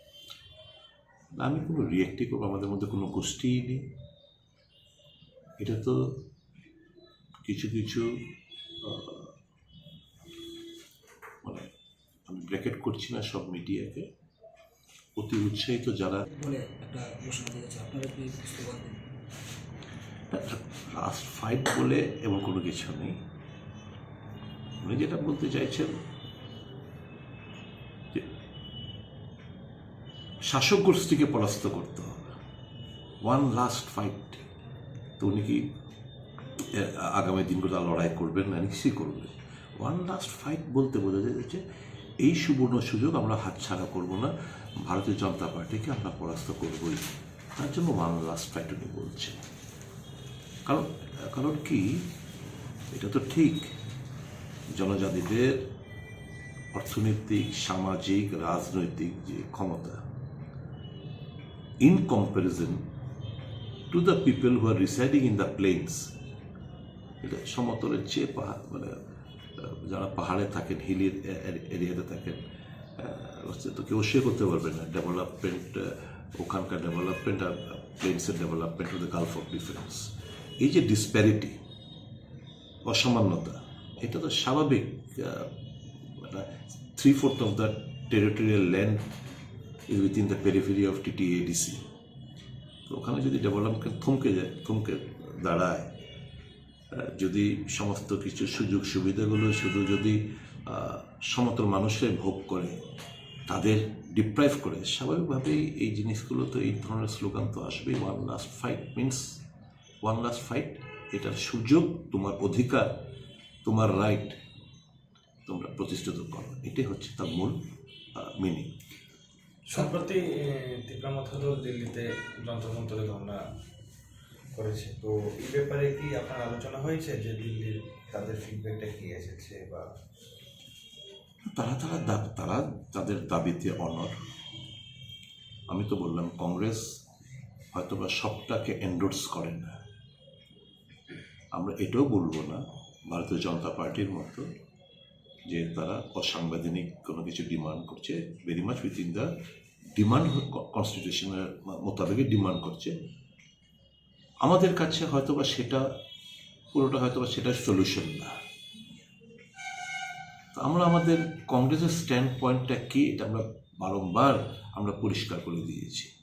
আমি কোনো রিয়েক্টই করবো, আমাদের মধ্যে কোনো গোষ্ঠীই নেই। এটা তো কিছু কিছু আহ, মানে, আমি ব্র্যাকেট করছি না সব মিডিয়াকে, অতি উৎসাহিত যারা। বলে একটা ঘোষণা দিয়েছে, আপনারা কি বুঝতে পারবেন? লাস্ট ফাইট বলে এমন কোনো কিছু নেই। উনি যেটা বলতে চাইছেন যে শাসক গোষ্ঠীকে পরাস্ত করতে হবে, ওয়ান লাস্ট ফাইট। তো উনি কি এ, আগামী দিনগুলো আর লড়াই করবেন না? নিশ্চয়ই করবেন। ওয়ান লাস্ট ফাইট বলতে বোঝা যায় যে এই সুবর্ণ সুযোগ আমরা হাতছাড়া করব না, ভারতীয় জনতা পার্টিকে আমরা পরাস্ত করবই। তার জন্য ওয়ান লাস্ট ফাইট উনি বলছেন। কারণ, কারণ কি, এটা তো ঠিক, জনজাতিদের অর্থনৈতিক, সামাজিক, রাজনৈতিক যে ক্ষমতা, in comparison to the people who are residing in the plains, এটা সমতলের চেয়ে পাহাড়, মানে, আহ, যারা পাহাড়ে থাকেন, হিলি এরিয়াতে থাকেন, আহ, তো কেউ সে করতে পারবে না ডেভেলপমেন্ট, ওখানকার ডেভেলপমেন্ট আর প্লেন্সের development, the gulf of difference। এই যে ডিসপ্যারিটি, অসমানতা, এটা তো স্বাভাবিক। Three fourth of the territorial land is within the periphery of TTADC. তো ওখানে যদি ডেভেলপমেন্ট থমকে যায়, থমকে দাঁড়ায়, আহ, যদি সমস্ত কিছু সুযোগ সুবিধাগুলো শুধু যদি আহ, সমতল মানুষরাই ভোগ করে, তাদের ডিপ্রাইভ করে, স্বাভাবিকভাবেই এই জিনিসগুলো তো, এই ধরনের স্লোগান তো আসবেই। One last fight means one last fight, এটার সুযোগ, তোমার অধিকার, তোমার রাইট তোমরা প্রতিষ্ঠিত করো, এটাই হচ্ছে তার মূল মিনিং। সম্প্রতি এ, তিপ্রা মথা দল দিল্লিতে যন্ত্র মন্ত্রে ধর্ণা করেছে, তো এই ব্যাপারে কি আপনার আলোচনা হয়েছে যে দিল্লির তাদের ফিডব্যাকটা কি এসেছে বা? তারা তারা দা- তারা তাদের দাবিতে অনর। আমি তো বললাম, কংগ্রেস হয়তো বা সবটাকে এন্ডোর্স করে না। আমরা এটাও বলবো না ভারতীয় জনতা পার্টির মতো যে তারা অসাংবিধানিক কোনো কিছু ডিমান্ড করছে। Very much within the demand, কনস্টিটিউশনের মোতাবেকই ডিমান্ড করছে। আমাদের কাছে হয়তো বা সেটা পুরোটা হয়তো বা সেটা সলিউশন না। তো আমরা আমাদের কংগ্রেসের স্ট্যান্ড পয়েন্টটা কি, এটা আমরা বারংবার আমরা পরিষ্কার করে দিয়েছি।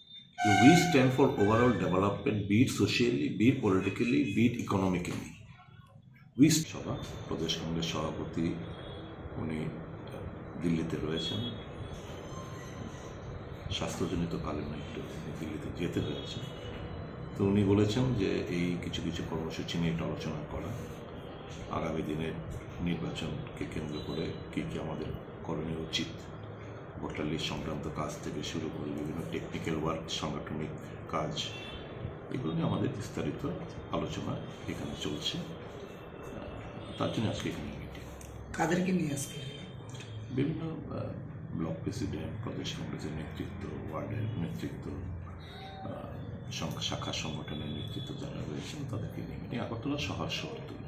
We stand for overall development, be it socially, be it politically, be it economically. We সভা, প্রদেশ কংগ্রেস সভাপতি উনি দিল্লিতে রয়েছেন, স্বাস্থ্যজনিত কারণে একটু দিল্লিতে যেতে হয়েছে। তো উনি বলেছেন যে এই কিছু কিছু কর্মসূচি নিয়ে একটু আলোচনা করা, আগামী দিনের নির্বাচনকে কেন্দ্র করে কী কী আমাদের করণীয় উচিত, ভোটার লিস্ট সংক্রান্ত কাজ থেকে শুরু করে বিভিন্ন টেকনিক্যাল ওয়ার্ক, সাংগঠনিক কাজ, এগুলো নিয়ে আমাদের বিস্তারিত আলোচনা এখানে চলছে। আহ, তার জন্য আজকে এখানে মিটিং। কাদেরকে নিয়ে আজকে? বিভিন্ন আহ, ব্লক প্রেসিডেন্ট, প্রদেশ কংগ্রেসের নেতৃত্ব, ওয়ার্ডের নেতৃত্ব, আহ, সং-, শাখা সংগঠনের নেতৃত্ব যারা রয়েছেন, তাদেরকে নিয়ে মিটিং। আগরতলা শহর শহরতলি।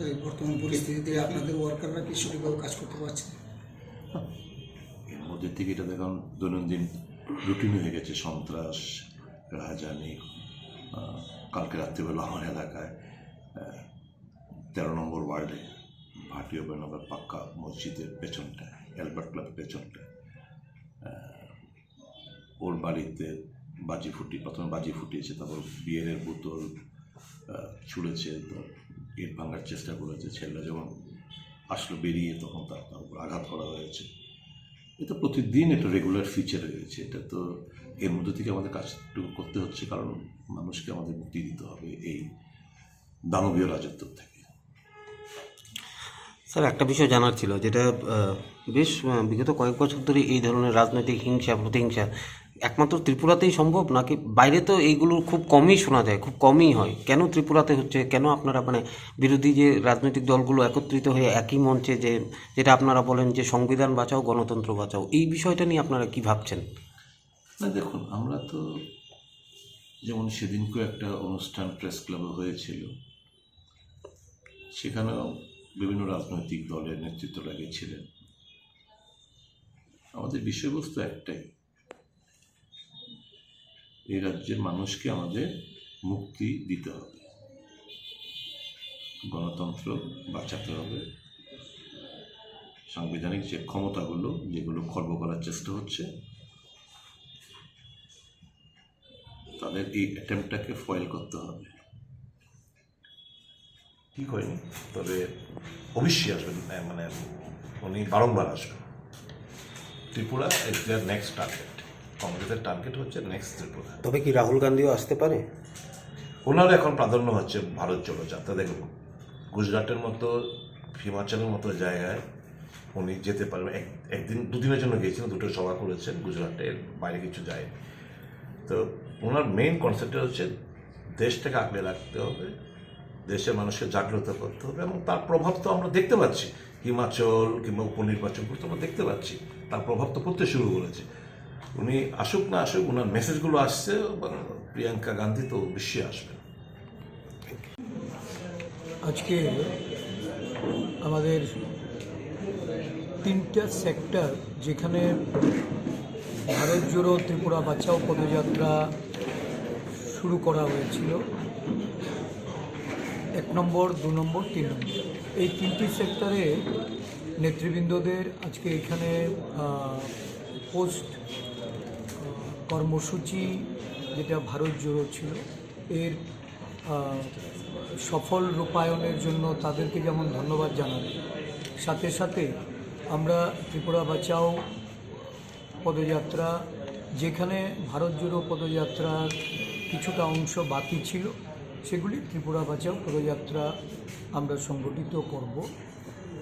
এই বর্তমান পরিস্থিতিতে আপনাদের ওয়ার্কাররা কি সঠিকভাবে কাজ করতে পারছেন? এর মধ্যে থেকে এটা দেখুন, দৈনন্দিন রুটিন হয়ে গেছে। সন্ত্রাস, রাহাজানি, আহ, কালকে রাত্রিবেলা আমার এলাকায়, আহ, তেরো নম্বর ওয়ার্ডে ভাটিও বেনগর পাক্কা মসজিদের পেছনটা, অ্যালবার্ট ক্লাবের পেছনটা, আহ, ওর বাড়িতে বাজি ফুটি, প্রথমে বাজি ফুটিয়েছে, তারপর বিয়ারের বোতল, আহ, ছুঁড়েছে, তো ইট ভাঙার চেষ্টা করেছে। ছেলেটা যখন আসলো বেরিয়ে, তখন তার, তার উপর আঘাত করা হয়েছে। এটা প্রতিদিন একটা রেগুলার ফিচার হয়ে গেছে। এটা তো এর মধ্যে থেকে আমাদের কাজটুকু করতে হচ্ছে, কারণ মানুষকে আমাদের মুক্তি দিতে হবে এই দানবীয় রাজত্ব থেকে। স্যার, একটা বিষয় জানার ছিল, যেটা, আহ, বেশ, আহ, বিগত কয়েক বছর ধরে এই ধরনের রাজনৈতিক হিংসা প্রতিহিংসা একমাত্র ত্রিপুরাতেই সম্ভব, নাকি বাইরে তো এইগুলো খুব কমই শোনা যায়, খুব কমই হয়? কেন ত্রিপুরাতে হচ্ছে? কেন আপনারা, মানে, বিরোধী যে রাজনৈতিক দলগুলো একত্রিত হয়ে একই মঞ্চে যে, যেটা আপনারা বলেন যে সংবিধান বাঁচাও, গণতন্ত্র বাঁচাও, এই বিষয়টা নিয়ে আপনারা কি ভাবছেন? না, দেখুন, আমরা তো, যেমন সেদিনকেও একটা অনুষ্ঠান প্রেস ক্লাবে হয়েছিল, সেখানেও বিভিন্ন রাজনৈতিক দলের নেতৃত্বরা গেছিলেন। আমাদের বিষয়বস্তু একটাই, এই রাজ্যের মানুষকে আমাদের মুক্তি দিতে হবে, গণতন্ত্র বাঁচাতে হবে, সাংবিধানিক যে ক্ষমতাগুলো, যেগুলো খর্ব করার চেষ্টা হচ্ছে, তাদের এই অ্যাটেম্পটাকে ফয়েল করতে হবে। ঠিক হয়নি, তবে অবশ্যই আসবেন, আহ, মানে উনি বারংবার আসবেন। Tripura is their next target, কংগ্রেসের টার্গেট হচ্ছে নেক্সট ত্রিপুরা। তবে কি রাহুল গান্ধীও আসতে পারে? ওনার এখন প্রাধান্য হচ্ছে ভারত জোড়ো যাত্রা। দেখুন, গুজরাটের মতো, হিমাচলের মতো জায়গায় উনি যেতে পারবেন। এক, একদিন, দুদিনের জন্য গিয়েছিলেন, দুটো সভা করেছেন গুজরাটে, এর বাইরে কিছু যায়নি। তো ওনার মেইন কনসেপ্টটা হচ্ছে দেশটাকে আগলে রাখতে হবে, দেশের মানুষকে জাগ্রত করতে হবে, এবং তার প্রভাব তো আমরা দেখতে পাচ্ছি, হিমাচল কিংবা উপনির্বাচনগুলো তো আমরা দেখতে পাচ্ছি, তার প্রভাব তো পড়তে শুরু করেছে। উনি আসুক না আসুক, ওনার মেসেজগুলো আসছে এবং প্রিয়াঙ্কা গান্ধী তো অবশ্যই আসবেন। আজকে আমাদের তিনটা সেক্টর, যেখানে ভারত জোড়ো ত্রিপুরা বাঁচাও পদযাত্রা শুরু করা হয়েছিল, এক নম্বর, দু নম্বর, তিন নম্বর, এই তিনটি সেক্টরে নেতৃবৃন্দদের আজকে এখানে, আহ, পোস্ট, আহ, কর্মসূচি, যেটা ভারত জোড়ো ছিল, এর, আহ, সফল রূপায়ণের জন্য তাদেরকে যেমন ধন্যবাদ জানাই, সাথে সাথে আমরা ত্রিপুরা বাঁচাও পদযাত্রা, যেখানে ভারত জোড়ো পদযাত্রার কিছুটা অংশ বাকি ছিল, সেগুলি ত্রিপুরা বাঁচাও পদযাত্রা আমরা সংগঠিত করব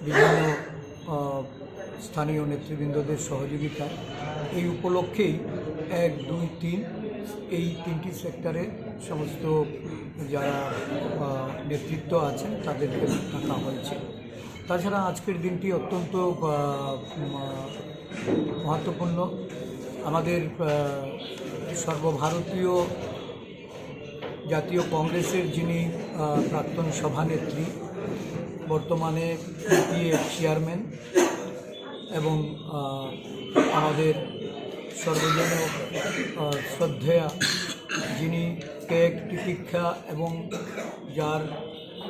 বিভিন্ন, আহ, স্থানীয় নেতৃবৃন্দদের সহযোগিতায়। এই উপলক্ষেই এক, দুই, তিন, এই তিনটি সেক্টরের সমস্ত যারা, আহ, নেতৃত্ব আছেন, তাদেরকে ডাকা হয়েছে। তাছাড়া আজকের দিনটি অত্যন্ত, আহ, উম, আহ, মহত্বপূর্ণ। আমাদের, আহ, সর্বভারতীয় জাতীয় কংগ্রেসের যিনি, আহ, প্রাক্তন সভানেত্রী, বর্তমানে ইউপিএ চেয়ারম্যান এবং, আহ, আমাদের সর্বজন, আহ, শ্রদ্ধেয়া, যিনি ত্যাগ, তিতিক্ষা এবং যার,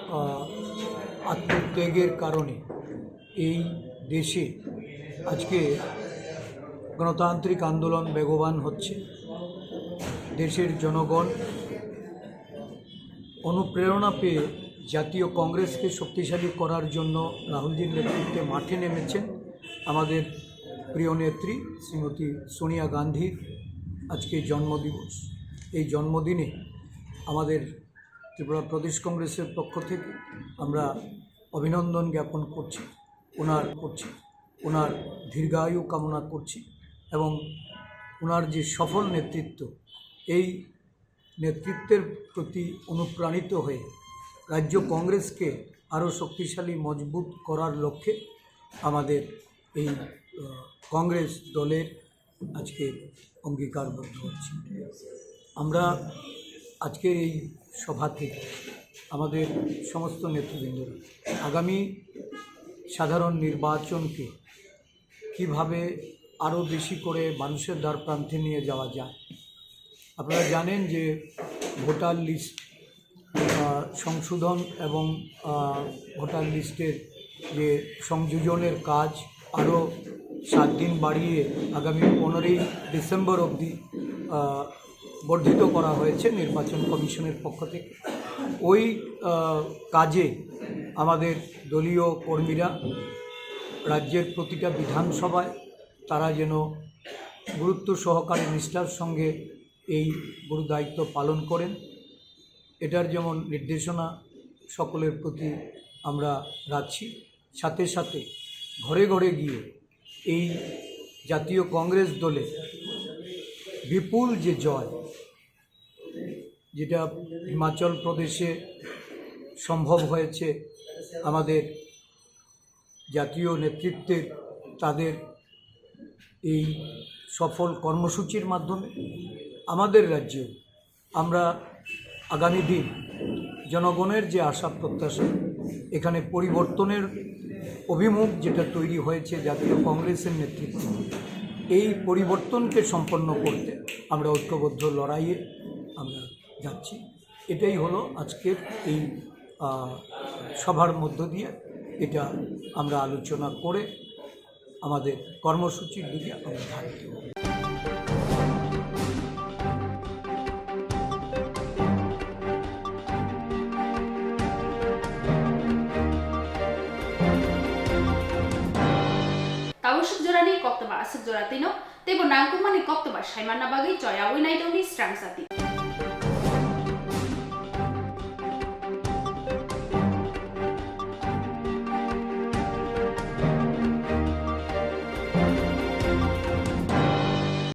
আহ, আত্মত্যাগের কারণে এই দেশে আজকে গণতান্ত্রিক আন্দোলন বেগবান হচ্ছে। দেশের জনগণ অনুপ্রেরণা পেয়ে জাতীয় কংগ্রেসকে শক্তিশালী করার জন্য রাহুলজির নেতৃত্বে মাঠে নেমেছেন আমাদের প্রিয় নেত্রী শ্রীমতী সোনিয়া গান্ধীর আজকে জন্মদিবস। এই জন্মদিনে আমাদের ত্রিপুরা প্রদেশ কংগ্রেসের পক্ষ থেকে আমরা অভিনন্দন জ্ঞাপন করছি, ওনার করছি, ওনার দীর্ঘায়ু কামনা করছি এবং ওনার যে সফল নেতৃত্ব, এই নেতৃত্বের প্রতি অনুপ্রাণিত হয়ে রাজ্য কংগ্রেসকে আরও শক্তিশালী, মজবুত করার লক্ষ্যে আমাদের এই, আহ, কংগ্রেস দলের আজকে অঙ্গীকারবদ্ধ হচ্ছি। আমরা আজকের এই সভা থেকে আমাদের সমস্ত নেতৃবৃন্দরা আগামী সাধারণ নির্বাচনকে কিভাবে আরও বেশি করে মানুষের দ্বার প্রান্তে নিয়ে যাওয়া যায়। আপনারা জানেন যে ভোটার লিস্ট, আহ, সংশোধন এবং, আহ, ভোটার লিস্টের যে সংযোজনের কাজ আরও সাত দিন বাড়িয়ে আগামী পনেরোই ডিসেম্বর অবধি, আহ, বর্ধিত করা হয়েছে নির্বাচন কমিশনের পক্ষ থেকে। ওই, আহ, কাজে আমাদের দলীয় কর্মীরা রাজ্যের প্রতিটা বিধানসভায় তারা যেন গুরুত্ব সহকারে নিষ্ঠার সঙ্গে এই গুরু দায়িত্ব পালন করেন, এটার যেমন নির্দেশনা সকলের প্রতি আমরা রাখছি। সাথে সাথে ঘরে ঘরে গিয়ে এই জাতীয় কংগ্রেস দলের বিপুল যে জয়, যেটা হিমাচল প্রদেশে সম্ভব হয়েছে আমাদের জাতীয় নেতৃত্বের তাদের এই সফল কর্মসূচির মাধ্যমে। আমাদের রাজ্যেও আমরা আগামী দিন জনগণের যে আশা প্রত্যাশা, এখানে পরিবর্তনের অভিমুখ যেটা তৈরি হয়েছে জাতীয় কংগ্রেসের নেতৃত্বে, এই পরিবর্তনকে সম্পন্ন করতে আমরা ঐক্যবদ্ধ লড়াইয়ে আমরা যাচ্ছি। এটাই হলো আজকের এই, আহ, সভার মধ্য দিয়ে, এটা আমরা আলোচনা করে আমাদের কর্মসূচির দিকে আমরা ধাবিত হব। Tabuk swk jorani koktwma aswk jora twino, teibo nangkukmani koktwma saimanna bagwi choyaui naitokni srang jati.